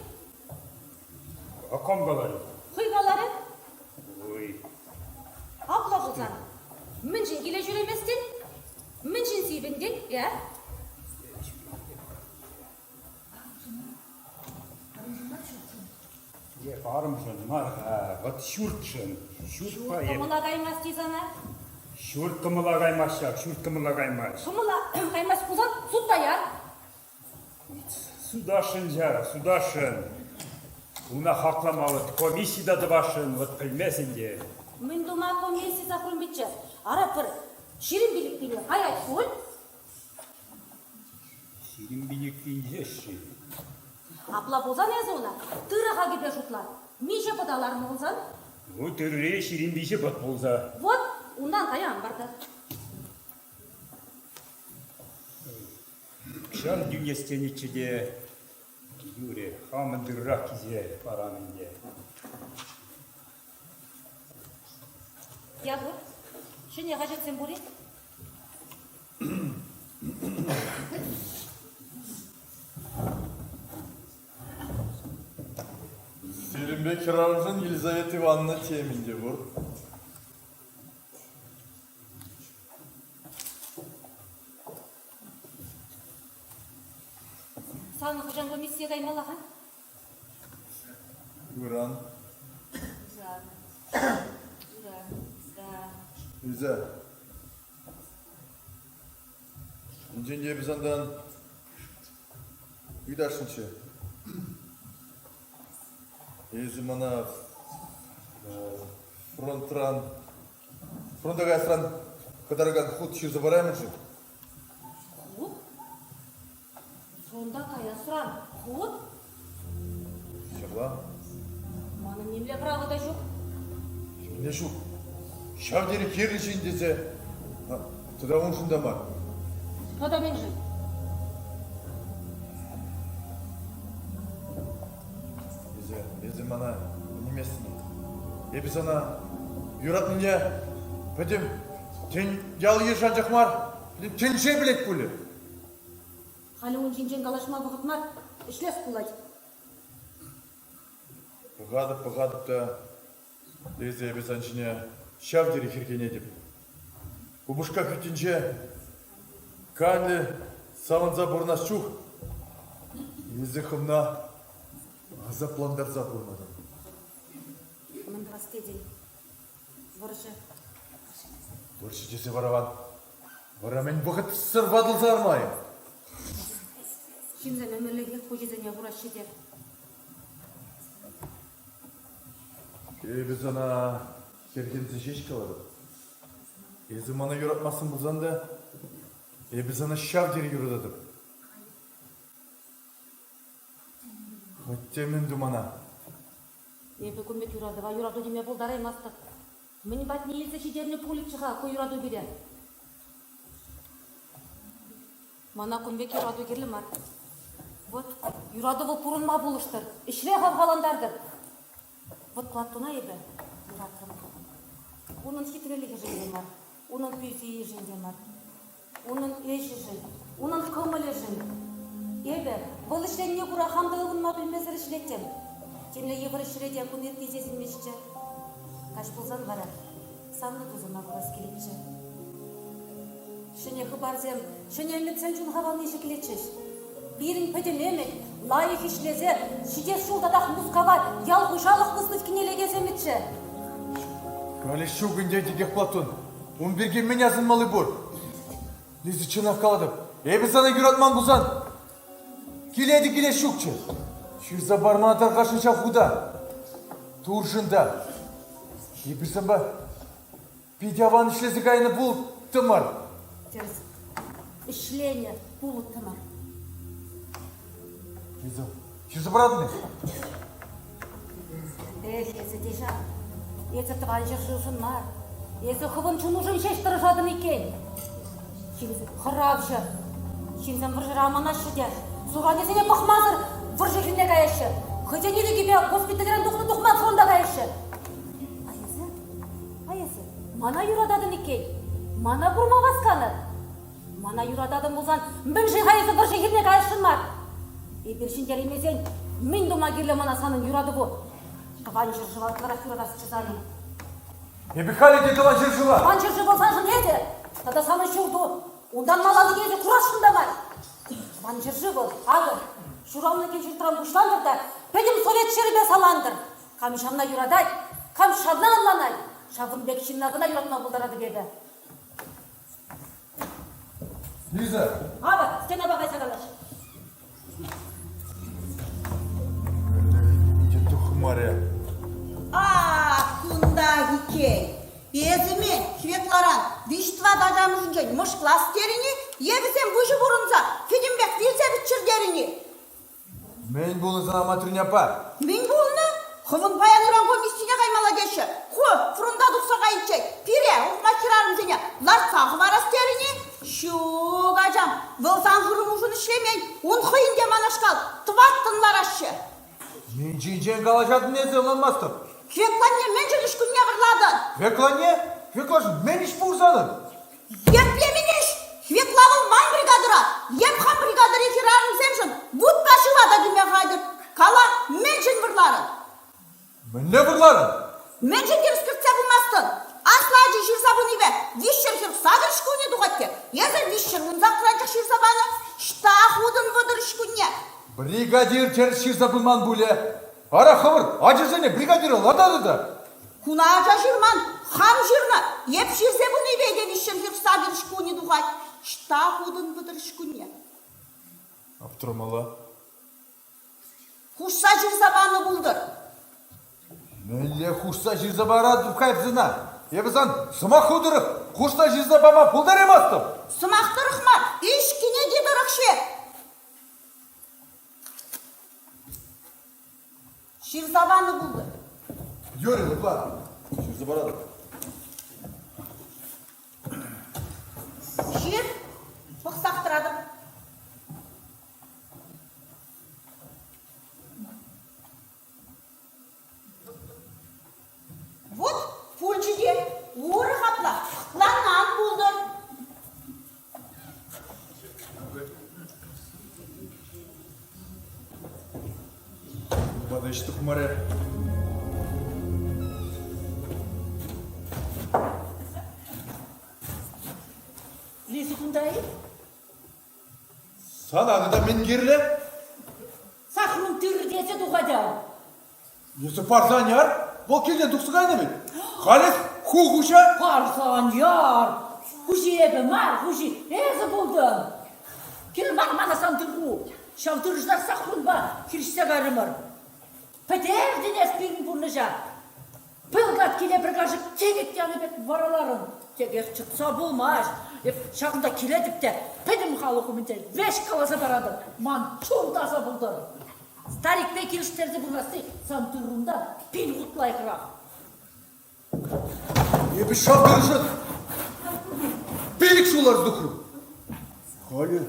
А кам каларӗ? Хӑй каларӗ. Ой. Апла пулсан, мӗншӗн киле ҫӳреместӗн? Мӗншӗн сивӗнтӗн, э? Эп арӑмшӑн мар-ха, вӑт ҫуртшӑн. Ҫуртпа эп. Кӑмӑла каймасть-и сана? Ҫурт кӑмӑла каймасть ҫав, ҫурт кӑмӑла каймасть. Кӑмӑла каймасть пулсан суда яр. Судашӑн ҫав, судашӑн. Уна хаклама вӑт комисси та тӑвасшӑн, вӑт пӗлмесен те. Мӗн тума комисси Сахрун пичче? Ара пӗр 25 пине каять пуль. 25 инҫех-ши? Апла пулсан эсӗ ӑна тырӑ хакӗпе шутла. Миҫе пӑта ларнӑ пулсан? Ну, тырри 23 пӑт пулса. Вот, унтан кая ампарта. Укҫан тӳнес тенӗччӗ те, юрӗ, хамӑн тыррах килсе парам ӗнтӗ. Якур, ҫӗнӗ хаҫатсем пур-и? Сирӗн пек хӗрарӑмшӑн Елизавета Ивановна темӗн те пур. Санӑн хӑҫан комиссие каймалла-ха? Ыран. Ыран. Ыран. Да. Нельзя. Енчен те эпӗ сантан ыйтасшӑнччӗ. Эсӗ мана фронтран фронта каясран хӑтаракан хут ҫырса параймӑн-ши? Хут? Фронта каясран хут? Ҫапла. Манӑн нимле право та ҫук. Мӗнле ҫук? Ҫав тери кирлӗ ҫын тесе тата уншӑн та мар. Тата мӗншӗн? Эсӗ, эсӗ мана ӗнеместӗн. Эпӗ сана юратнине пӗтӗм тӗн ял-йыш анчах мар, пӗтӗм тӗнче пӗлет пулӗ. Халӗ ун ҫинчен калаҫма вӑхӑт мар, ӗҫлес пулать. Пӑхатӑп, пӑхатӑп та эсӗ эпӗ сан ҫине ҫав тери хӗрхенетӗп. Упӑшка хӳттинче канлӗ савӑнса пурӑнас чух эсӗ хӑвна асаплантарса пурӑнатӑн. Мӗн тӑвас тетӗн? Вӑрҫӑ. Вӑрҫӑ тесе вара вара мӗн вӑхӑтсӑр ватӑлса армайӑн? Ҫынсем ӗмӗрлӗхех хуҫисене хураҫҫӗ те. Эпӗ сана хӗрхенсе ҫеҫ калатӑп. Эсӗ мана юратмастӑн пулсан та эпӗ сана ҫав тери юрататӑп. Хӑть те мӗн ту мана. Эпӗ кун пек юратӑва юрату теме пултараймастӑп. Мӗн патне илсе ҫитернӗ пулӗччӗ-ха ку юрату пире? Мана кун пек юрату кирлӗ мар. Вот юрату вӑл пурӑнма пулӑштӑр, ӗҫре хавхалантартӑр. Вот Платона эпӗ юратрӑм. Унӑн хитрелӗхӗшӗн те мар, унӑн пӳ-сийӗшӗн те мар. Унӑн ӗҫӗшӗн, унӑн кӑмӑлӗшӗн. Эпӗ вӑл ӗҫленине кура хам та ывӑнма пӗлмесӗр ӗҫлеттӗм. Темле йывӑр ӗҫре те кун иртни сисӗнместчӗ. Каҫ пулсан вара савнӑ тусӑма курас килетчӗ. Ҫӗнӗ хыпарсем, ҫӗнӗ ӗмӗтсен чун хавалне ҫӗклетчӗҫ. Пирӗн пӗтӗм ӗмӗт лайӑх ӗҫлесе ҫитес ҫул татах Мускава ял хуҫалӑх выставкине лекес ӗмӗтчӗ. Халӗ ҫук ӗнтӗ текех Платон. Ун пирки мӗн асӑнмалли пур? Эсӗ чӑнах калатӑп, эпӗ сана юратман пулсан киле те килес ҫукчӗ. Ҫырса парма тархасшӑн ҫав хута. Туршӑн та. Эпир санпа пит аван ӗҫлесе кайнӑ пултӑмӑр. Тӗрӗс. Ӗҫленӗ пулӑттӑмӑр. Лиза, ҫырса паратӑн-и? Эх, эсӗ те ҫав. Эсӗ тӑван ҫӗршывшӑн мар. Эсӗ хӑвӑн чунушӑн ҫеҫ тӑрӑшатӑн иккен. Ҫынсем хӑравҫӑ. Ҫынсем вӑрҫӑра аманаҫҫӗ те суранӗсене пӑхмасӑр вӑрҫӑ хирне каяҫҫӗ. Хӑйсен ирӗкӗпе госпитальрен тухнӑ-тухман фронта каяҫҫӗ. А эсӗ? А эсӗ мана юрататӑн иккен. Мана курма васканӑ. Мана юрататӑн пулсан мӗншӗн-ха эсӗ вӑрҫӑ хирне каясшӑн мар? Эпир ҫӗнтереймесен мӗн тума кирлӗ мана санӑн юратӑву? Тӑван ҫӗршыва ытларах юратасчӗ санӑн. Эпӗ халӗ те тӑван ҫӗршыва. Тӑван ҫӗршыв вӑл саншӑн эсӗ тата санӑн ҫурту. Унтан малаллине эсӗ курасшӑн та мар. Тӑван ҫӗршыв вӑл, акӑ, ҫуралнӑ кил-ҫуртран пуҫлантӑр та пӗтӗм совет ҫӗрӗпе салантӑр. Кам ҫавна юратать, кам ҫавна ӑнланать, ҫавӑн пек ҫынна кӑна юратма пултаратӑп эпӗ. Лиза! Авӑ, стенапа кайса калаҫ. Питӗ тухмарӗ. Ах, кунтах иккен. Эсӗ ме, Хветларан, виҫ-тӑват ачамӑшӗнчен мӑшклас терӗн-и е вӗсем выҫӑ пурӑнса пӗтӗмпех вилсе пӗтчӗр терӗн-и? Мӗн пулнӑ сана, Матрюня аппа? Мӗн пулнӑ? Хӑвӑн паян ыран комиссине каймалла теҫҫӗ. Ху фронта тухса кайиччен пире, ухмах хӗрарӑмсене, лартса хӑварас терӗн-и? Ҫук, ачам, вӑл сан хырӑмушӑн ӗҫлемен, ун хӑйӗн те манашкал тӑваттӑн лараҫҫӗ. Мӗн ҫинчен калаҫатӑн эсӗ, ӑнланмастӑп. Хвекланне мӗншӗн ӗҫ кунне вӑрлатӑн? Хвекланне? Хвеклашӑн мӗн ӗҫ пур санӑн? Епле мӗн ӗҫ? Хвекла вӑл ман бригадӑра. Эп хам бригадӑри хӗрарӑмсемшӗн вутпа шыва та кӗме хатӗр. Кала, мӗншӗн вӑрларӑн? Мӗнле вӑрларӑн? Мӗншӗн тӗрӗс кӗртсе пымастӑн? Аслӑ ачи ҫырса пынипе виҫҫӗр 48 ӗҫ кунӗ тухать те, эсӗ виҫҫӗр вунсаккӑр анчах ҫырса панӑ. Ӑҫта хутӑн 30 ӗҫ кунне? Бригадир тӗрӗс ҫырса пыман пулӗ. Ара хӑвӑр ачасене бригадира лартатӑр та. Куна ача ҫырман, хам ҫырнӑ. Эп ҫырсе пынипе те виҫҫӗр 48 ӗҫ кунӗ тухать. Ӑҫта хутӑн 30 ӗҫ кунне? Аптӑрамалла. Хушса ҫырса панӑ пултӑр. Мӗнле хушса ҫырса паратӑп кайӑпсӑна? Эпӗ сан сӑмаху тӑрӑх хушса ҫырса пама пултараймастӑп. Сӑмах тӑрӑх мар, ӗҫ кӗнеки тӑрӑх ҫыр. Ҫырса панӑ пултӑр. Юрий, ытла. Ҫырса паратӑп. Ҫыр, пӑхсах тӑратӑп. Вӑт пулчӗ те урӑх апла хӑтланман пултӑр. Ватӑ ӗҫ тухмарӗ. Лиза кунта-и? Сана тата мӗн кирлӗ? Сахрун тӳртесе тухать ав. Эсӗ парсан яр, вӑл килтен тухса кайнӑ вӗт. Халь эс ху хуҫа. Парсан яр. Хуҫи эпӗ мар, хуҫи эсӗ пултӑн. Кирлӗ мар мана сан тырру. Ҫав тырӑшна Сахрунпа хирӗҫсе кайрӑмӑр. Пӗтертӗн эс пирӗн пурнӑҫа. Пыл каткине пӗр кашӑк тикӗт янӑ пек вараларӑн. Текех чӑтса пулмасть. Эп ҫакӑнта килетӗп те пӗтӗм халӑх умӗнче веҫ каласа паратӑп. Ман чун таса пултӑр. Старикпе килӗштерсе пурӑнасси сан тыррунтан пин хут лайӑхрах. Эпӗ ҫав тырӑшӑн пилӗк ҫул ларса тухрӑм. Халӗ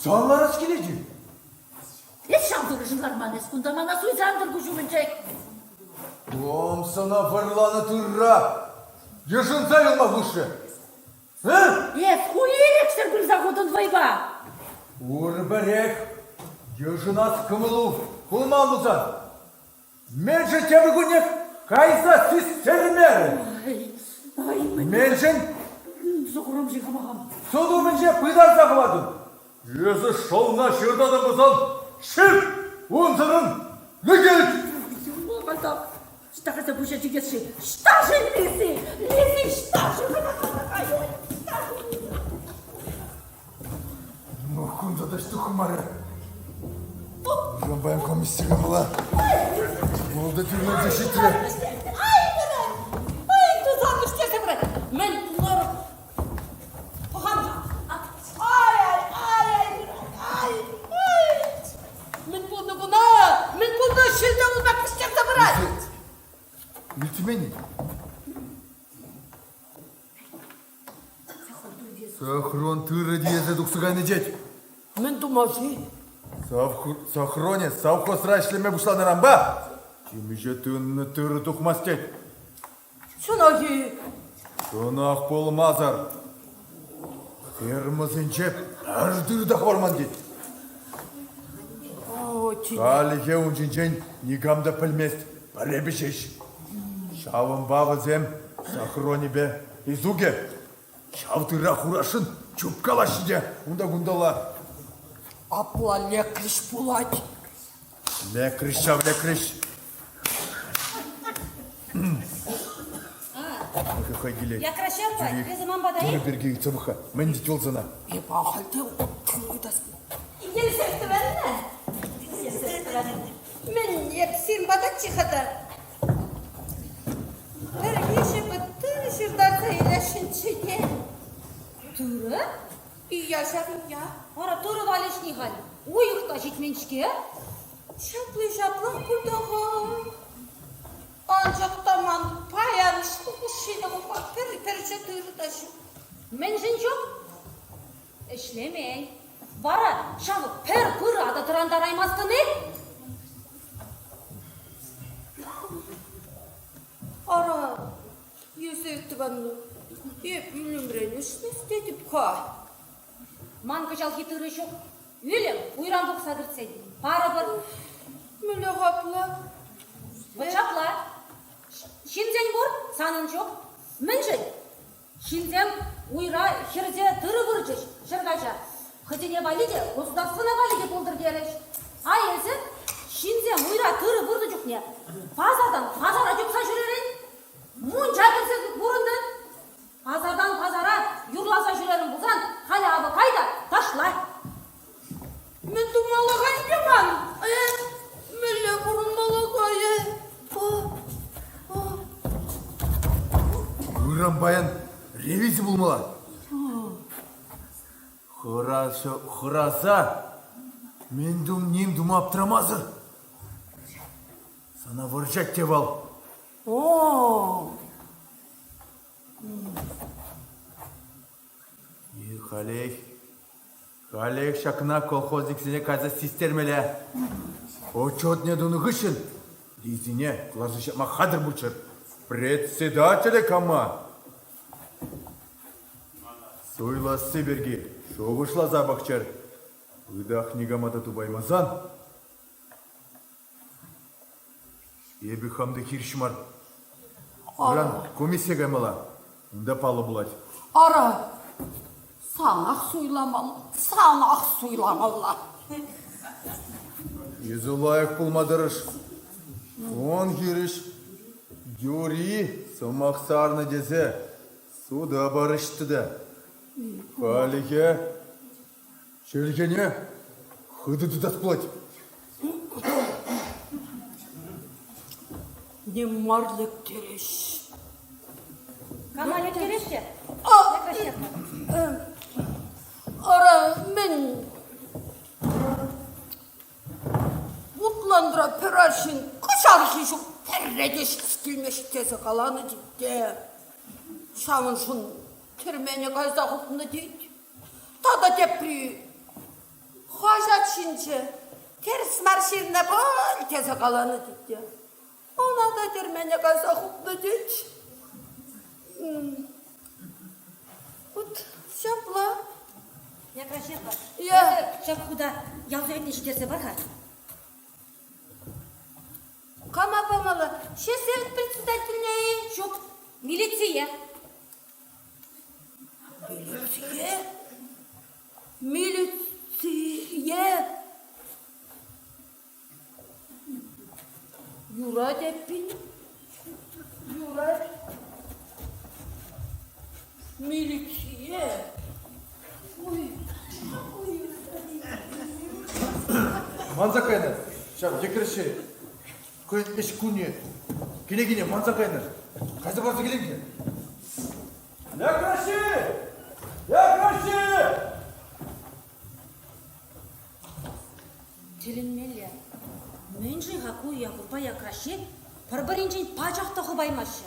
сан ларас килет-и? Эс ҫав тырӑшӑн ларман эс кунта мана суйсан-тӑр куҫ умӗнче. Кам сана вӑрланӑ тырра йышӑнса юлма хушрӗ? Э? Эс ху ирӗксӗр пырса хутӑн вӑйпа. Пурпӗрех йышӑнас кӑмӑлу пулман пулсан Мӗншӗн тепӗр куннех кайса систермерӗн? Мӗншӗн? Суд умӗнче пытарса хӑвартӑн. Эсӗ шӑлна ҫыртатӑн пулсан, ҫырт, унсӑрӑн лекет! Ӑҫта кайса пуҫа чикес-ши? Ӑҫта-ши Лизи? Лизи, ӑҫта-ши? Ну, кунта та тухмарӗ. Паян комисси кӑмӑла. Вӑл та тӳрленсе ҫитрӗ. Ай, ай, тусан вӗҫтерсе пырать. Мӗн лӑрӑк пӑхан-ха. Ай, ай, ай, ай, ай, ай. Мӗн пулнӑ куна? Мӗн пулнӑ? Ҫил-тӑвӑл пек вӗҫтерсе пырать. Илтмен-и? Сахрон тырӑ тиесе тухса кайнӑ тет. Мӗн тума-ши? Сахроне совхозра ӗҫлеме пуҫланӑранпа темиҫе тонна тырӑ тухмасть тет. Чӑнах-и? Чӑнах пулмасӑр. Фермӑсенче пӗр тырӑ та хӑварман тет. Халӗхе ун ҫинчен никам та пӗлмест, пӗр эпӗ ҫеҫ. Ҫавӑнпа вӗсем Сахронипе Лизукӗ ҫав тырра хурасшӑн чупкалаҫҫӗ те унта-кунталла. Апла лекрӗҫ пулать. Лекрӗҫ ҫав, лекрӗҫ. Акӑ хӑй килет. Якраҫапа, эсӗ ман пата Тырӑ пирки ыйтса пӑх-ха. Мӗн тет вӑл сана? Эп ахаль те ыйтас. Елсех тӑванна. Елсех тӑванна. Мӗн, эп сирӗн патаччӗ-ха та. Пӗр виҫӗ пӑт тырӑ ҫыртарса илесшӗнччӗ те. Тырӑ? Ия ҫав, ия. Ара, тырӑ валеҫни халь уйӑх та ҫитмен-ҫке. Ҫапли ҫаплах пуль та-ха. Анчах та ман паян шухӑш ҫине пӑхма пӗр пӗрчӗ тырӑ та ҫук. Мӗншӗн ҫук? Ӗҫлемен. Вара ҫав пӗр пыра та тӑрантараймастӑн-и? Ара, Юсек тӑванну, эп ӳлӗмрен ӗҫлес тетӗп-ха. Ман кӑҫалхи тырӑ ҫук. Ӳлӗм уйран тухса кӗртсен парӑпӑр. Мӗнле хапла? Вӑт ҫапла. Ҫынсен пур, санӑн ҫук. Мӗншӗн? Ҫынсем уйра хӗрсе тырӑ вырчӗҫ ҫӗркаҫа. Хӑйсене валли те, государствӑна валли те пултӑр терӗҫ. А эсӗ ҫынсем уйра тырӑ вырнӑ чухне пасартан пасара чупса ҫӳрерӗн, мунча кӗрсе пурӑнтӑн. Пасартан пасара юрласа ҫӳрерӗн пулсан халӗ авӑ кай та ташла. Мӗн тумалла-ха ӗнтӗ ман? Э, мӗнле пурӑнмалла-ха, э? Ыран паян ревизи пулмалла. Хӑраса, хӑраса мӗн тум ним тума аптрамасӑр. Сана вӑрҫать те вӑл. О! И халех Халех ҫакна колхозниксене кайса систермелле. Отчетне тунӑ хыҫҫӑн Лизине кӑларса ҫапма хатӗр пулччӑр. Председателе кама? Суйласси пирки шухӑшласа пӑхчӑр. Ытах никама та тупаймасан Эпӗ хам та хирӗҫ мар. Ыран комиссие каймалла. Унта паллӑ пулать. Ара, санах суйламалла, санах суйламалла. Эсӗ лайӑх пулма тӑрӑш. Он хирӗҫ юри сӑмах сарнӑ тесе суда парӑҫтӑ та. Халӗхе Чӗлхене хытӑ тытас пулать. Ним мар лектереҫ. Кама лектереҫҫӗ? Ара, мӗн? Вутланра пӗр арҫын кӑҫалхи ҫул пӗрре те ҫитес килмест тесе каланӑ тет те ҫавӑншӑн тӗрмене кайса хупнӑ тет. Тата тепри хаҫат ҫинче тӗрӗс мар ҫырнӑ пуль тесе каланӑ тет те. Ӑна та тӗрмене кайса хупнӑ тет. Вот ҫапла. Якраҫепа, эсӗ ҫак хута ял советне ҫитерсе пар-ха. Кама памалла? Сельсовет председательне-и? Ҫук, милицие. Милицие? Милицие? Юрать эппин. Юрать. Милицие. Ой, ой. Манса кайнӑ ҫав йӗкӗрҫе хӑйӗн ӗҫ кунне кӗнекине манса кайнӑ. Кайса парса килем-ха. Якраҫи! Якраҫи! Тӗлӗнмелле. Мӗншӗн-ха ку Якурпа Якраҫҫи пӗр-пӗринчен пачах та хӑпаймаҫҫӗ?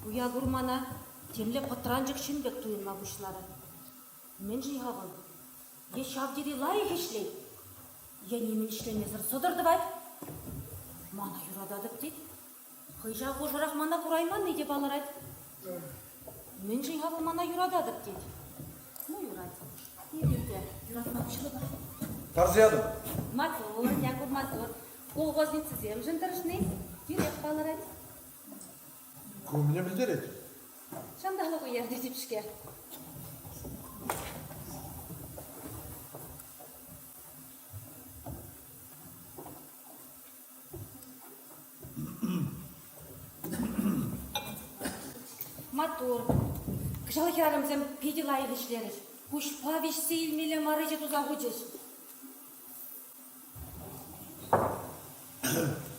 Ку Якур мана темле пӑтранчӑк ҫын пек туйӑнма пуҫларӗ. Мӗншӗн-ха вӑл? Е ҫав тери лайӑх ӗҫлет, е нимӗн ӗҫлемесӗр сӑтӑр тӑвать. Мана юрататӑп тет. Хӑй ҫав хушӑрах мана курайманни те палӑрать. Мӗншӗн-ха вӑл мана юрататӑп тет? Ну, юрать. Эпир те юратма пуҫлӑпӑр. Тарса ятӑм. Маттур, Якур, маттур. Колхозницӑсемшӗн тӑрӑшни тӳрех палӑрать. Ку мӗне пӗлтерет? Ҫанталӑк уяр тетӗп-ҫке. Маттур. Кӑҫал хӗрарӑмсем питӗ лайӑх ӗҫлерӗҫ. Куҫпа виҫсе илмелле мар ӗҫе туса хучӗҫ.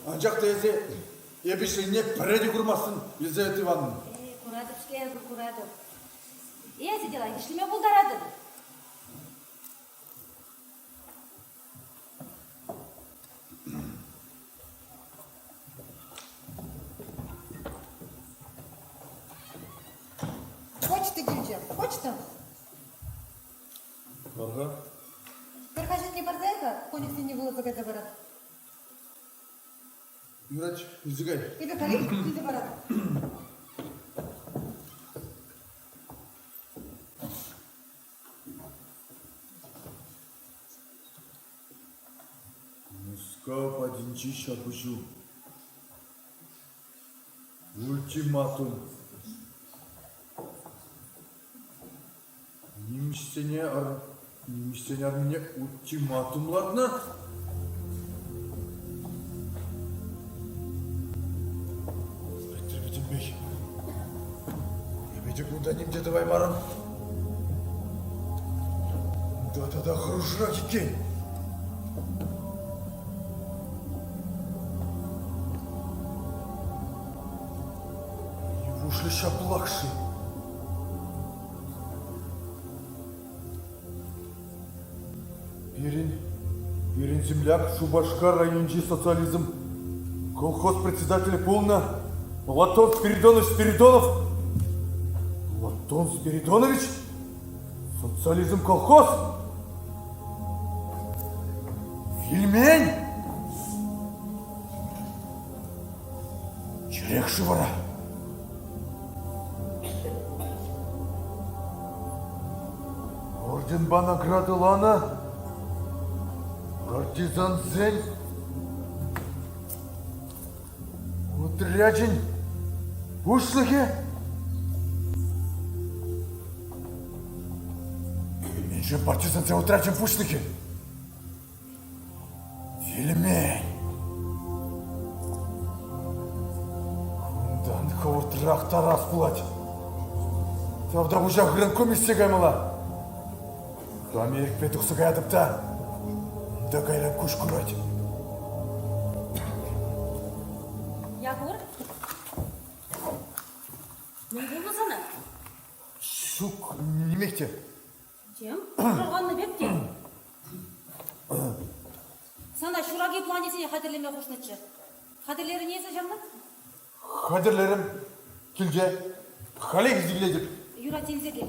Анчах та эсӗ эпӗ ӗҫленине пӗрре те курмастӑн, Елизавета Ивановна. Э, куратӑп-ҫке, эпӗ куратӑп. Эсӗ те лайӑх ӗҫлеме пултаратӑн. Почта. Мар-ха. Пӗр хаҫатне парса-ха, конюхсене вуласа кайса парас. Юрать, илсе кай. Эпӗ халех илсе паратӑп. Мускав патӗнчи ҫапӑҫу. Ультиматум. Нимӗҫсене нимӗҫсен армине ультиматум лартнӑ? Пӗтрӗ пӗтӗмпех. Эпӗ те кунта ним те тӑваймарӑм. Унта тата хӑрушрах иккен. Нивушлӗ ҫаплах-ши? Пирӗн, пирӗн земляк Шупашкар районӗнчи социализм колхоз председателӗ пулнӑ Платон Спиридонович Спиридонов. Платон Спиридонович? Социализм колхоз? Вилмен? Чӗрех-ши вара? Орденпа наградӑланӑ партизансен отрячӗн пуҫлӑхӗ Мӗншӗн партизансен отрячӗн пуҫлӑхӗ? Вилмен. Кунтан хӑвӑртрах тарас пулать. Тавтапуҫах комиссие каймалла. Хам ирӗкпе тухса каятӑп та, унта кайран куҫ курать. Якур, мӗн пулнӑ сана? Ҫук, нимех те. Тем, пӑшӑрханнӑ пек те. Сана ҫураки планӗсене хатӗрлеме хушнӑччӗ. Хатӗрлерӗн эсӗ ҫавна? Хатӗрлерӗм. Килте. Халех илсе килетӗп. Юрать, илсе кил.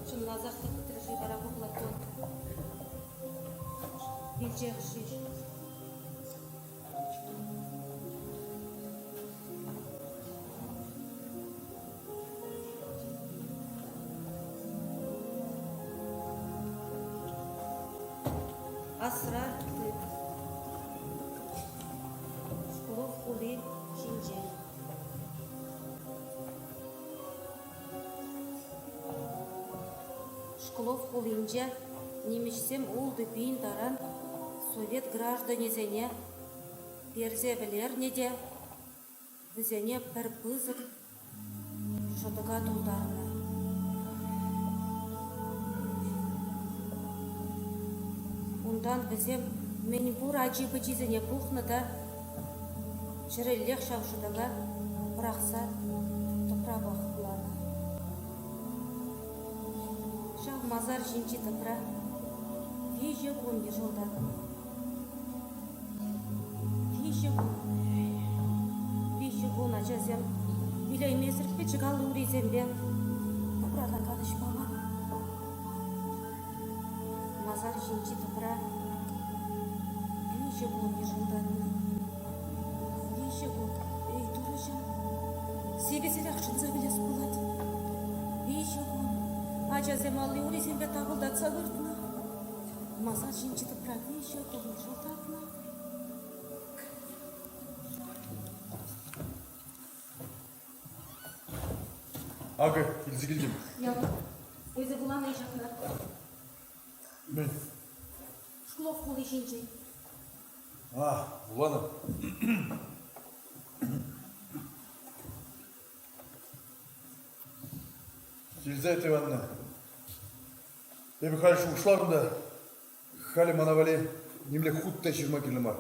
Чӑнласах та пӗтрӗ-ши вара ку Платон? Вилчех-ши? Асра тыт. Шклов хули ҫинчен. Шклов хулинче нимӗҫсем 6000 таран совет гражданӗсене персе вӗлернӗ те вӗсене пӗр пысӑк шӑтӑка тултарнӑ. Унтан вӗсем мӗнпур ачи-пӑчисене пухнӑ та чӗрӗллех ҫав шӑтӑка пӑрахса тӑпрапа хупланӑ. Ҫав масар ҫинчи тӑпра виҫӗ кун йӑшӑлтатнӑ. Виҫӗ кун. Виҫӗ кун ачасем вилеймесӗр пӗчӗк алли-урисемпе тӑпрана канӑҫ паман. Масар ҫинчи тӑпра виҫӗ кун йӑшӑлтатнӑ. Виҫӗ кун, эй, Турӑҫӑм, сивӗсерех шӑнса вилес пулать. Виҫӗ кун ачасем алли-урисемпе тапӑлтатса выртнӑ. Масар ҫинчи тӑпра виҫӗ кун йӑшӑлтатнӑ. Акӑ, илсе килтӗм. Якур, эсӗ вуланӑ-и ҫакна? Мӗн? Шклов хули ҫинчен. А, вуланӑ. Елизавета Ивановна, эпӗ халь шухӑшларӑм та, халӗ мана валли нимле хут та ҫырма кирлӗ мар.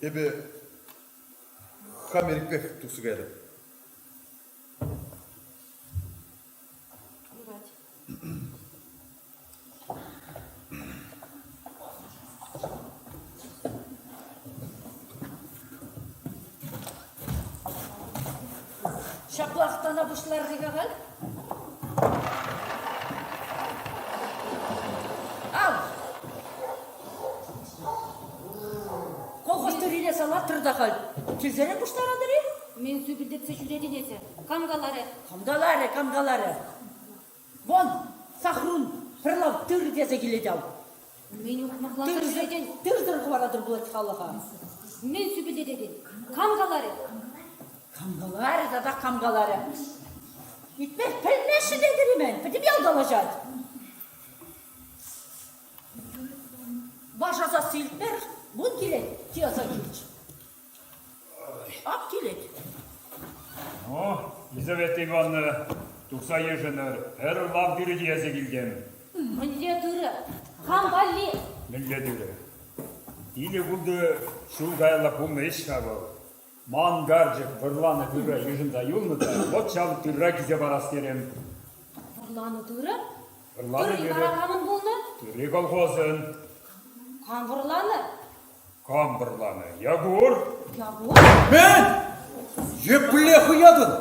Эпӗ хам ирӗкпех тухса каятӑп. Ҫаплах тана пуҫларӗ-ха халь. Ав! Колхоз тыррине салатрӑр та халь. Килсерен пуҫтаратӑр-и? Мӗн сӳпӗлтетсе ҫӳретӗн эсӗ? Кам каларӗ? Кам каларӗ, кам каларӗ? Вон, Сахрун пӗр лав тыр тесе килет ав. Мӗн ухмахланса ҫӳретӗн? Тырсӑр хӑваратӑр пулать халӑха. Мӗн сӳпӗлтететӗн? Кам каларӗ? Кам каларӗ тата кам каларӗ? Итмех пӗлмеҫҫӗ тетӗр-и-мӗн? Пӗтӗм ял калаҫать. Ваша сасси илтмер, вун килет, тиаса килч. Ак килет. Ну, Елизавета Ивановна, тухса йышӑнӑр. Пӗр лав тырӑ тиесе килтӗм. Мӗнле тырӑ? Кам валли? Мӗнле тырӑ? Пилӗк-ултӑ ҫул каялла пулнӑ ӗҫ-ха вӑл. Ман карчӑк вӑрланӑ тырра йышӑнса юлнӑ та вӑт ҫав тырра килсе парас терӗм. Вӑрланӑ тырӑ? Вӑрланӑ Тырри тырӑ. вара камӑн пулнӑ? Тырри колхозӑн. Кам вӑрланӑ? Кам вӑрланӑ? Якур? Якур? Мӗн? Епле хӑятӑн?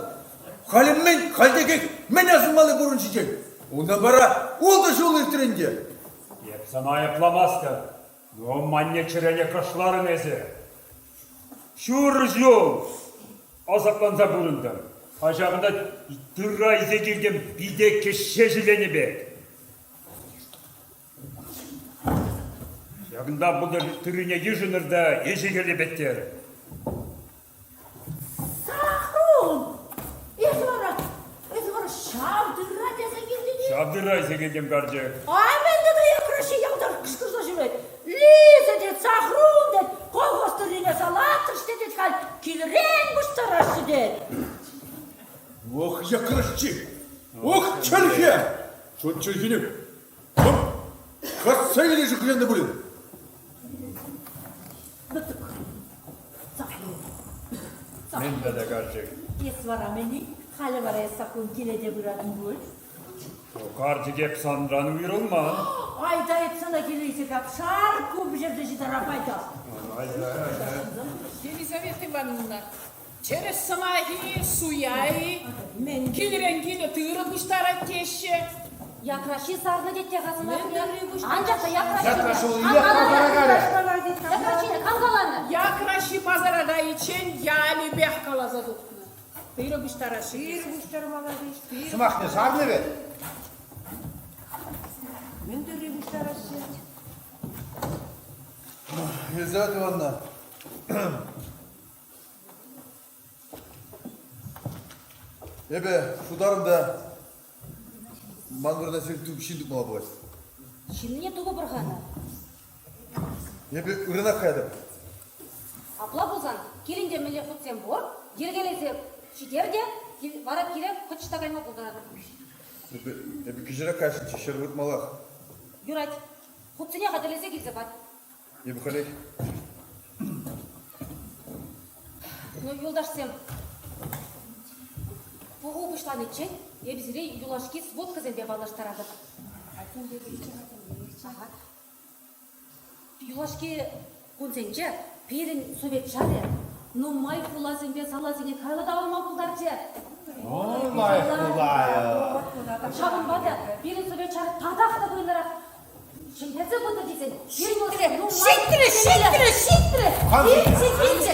Халӗ мӗн, халь текех мӗн асӑнмалли пур ун ҫинчен? Унтан вара ултӑ ҫул иртрӗ ӗнтӗ. Эп сана айӑпламастӑп. Но манне чӗрене кӑшларӑн эсӗ. Ҫур ҫул асапланса пурӑнтӑм. А ҫакӑнта тырра илсе килтӗм пите кӗҫҫе ҫӗленӗ пек. Ҫакӑнта пултӑр тыррине йышӑнӑр та ӗҫӗ-хӗлӗ пӗттӗр. Сахрун! Эсӗ вара, эсӗ вара ҫав тырра тесе килтӗн-и? Ҫав тырра илсе килтӗм, карчӑк. А мӗн тата якраҫҫи ялтӑр кӑшкӑрса ҫӳрет. Лиза тет, Сахрун тет, колхоз тыррине салатрӗҫ те тет халь, килӗрен пуҫтараҫҫӗ тет. Ох, якраҫҫи! Ох, чӗлхе! Чун чӗлхине касса илейшӗ хӑҫан та пулин. Мӗн тата карчӑк? Эс вара мӗн-и? Халӗ вара эс саккун киле те пыратӑн пуль? Карчӑк эп санран уйрӑлман. Айта эп сана килейсе капшар ку пӗҫерсе ҫитарап айта. Айта, айта. Елизавета Ивановна, Тӗрӗс сӑмах-и, суя-и? Килӗрен киле тырӑ пуҫтарать теҫҫӗ. Якраҫи сарнӑ тет те-ха сӑмахне. Анчах та Якраҫине кам каланӑ? Якраҫи пасара кайиччен ялӗпех каласа тухнӑ. Тырӑ пуҫтараҫҫӗ. Тырӑ пуҫтармалла теҫ. Сӑмахне сарнӑ вӗт. Мӗн тырри пуҫтараҫҫӗ? Елизавета Ивановна, Эпӗ шутарӑм та ман вырӑна сирӗн ҫын тупмалла пулать. Ҫыннине тупӑпӑр-ха ӑна. Эпӗ ырӑнах каятӑп. Апла пулсан килӗнте мӗнле хутсем пур, йӗркелесе ҫитер те вара киле хӑч та кайма пултаратӑп. Эпӗ, эпӗ кӗҫӗрех кайсӑнччӗ, ҫӗр выртмаллах. Юрать. Хутсене хатӗрлесе килсе пар. Эпӗ халех. Ну, юлташсем, пуху пуҫланиччен эпӗ сире юлашки сводкӑсемпе паллаштаратӑп. Ага. Юлашки кунсенче пирӗн совет ҫарӗ нумай хуласемпе саласене кайла тавӑрма пултарчӗ. Ой, лайӑх хулайӑх. Ҫавӑнпа та пирӗн совет ҫарӗ татах та вӑйлӑрах Ҫӗнтерсе пытӑр тесен Ҫитрӗ, ҫитрӗ, ҫитрӗ, ҫитрӗ. Килчӗ, килчӗ.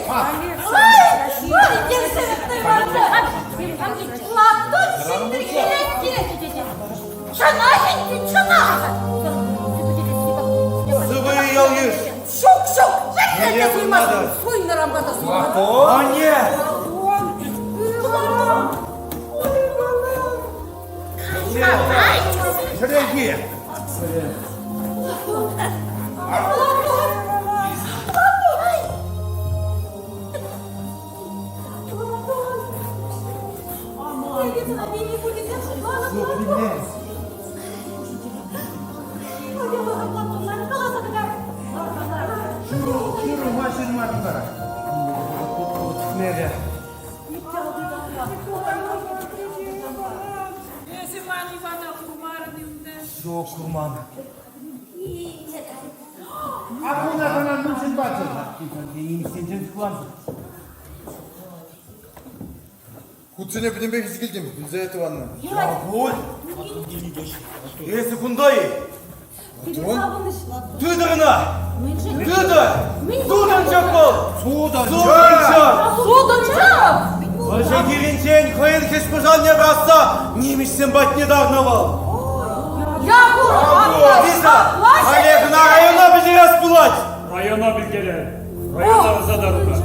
Платон ҫитрӗ, килет, килет. Чӑнах ӗнтӗ, чӑнах. Сывӑ-и, ял-йыш? Ҫук, ҫук, пӗрре те суймастӑн. Суйнӑранпа та суймастӑн. Анне! Платон! Чӗрехи! Ҫыру ҫырма тутарать. Эсӗ ман Ивана курмарӑн ӗнтӗ. Ҫук, курман. А куна сана мӗншӗн пачӗ? Нимӗҫсенчен сыхланса. Хутсене пӗтӗмпех илсе килтӗм, Елизавета Ивановна. Якуль! Эсӗ кунта-и? Платон? Тытӑр ӑна! Тытӑр! Сутӑнчӑк вӑл! Сутӑнчӑк! Сутӑнчӑк! Сутӑнчӑк! Вӑрҫӑ хирӗнчен хӑйӗн хӗҫ-пӑшалне касса нимӗҫсем патне тарнӑ вӑл. Якур, апла, Лиза, апла халех ӑна района пӗлтерес пулать! Района пӗлтерер. Района ӑсатар ӑна.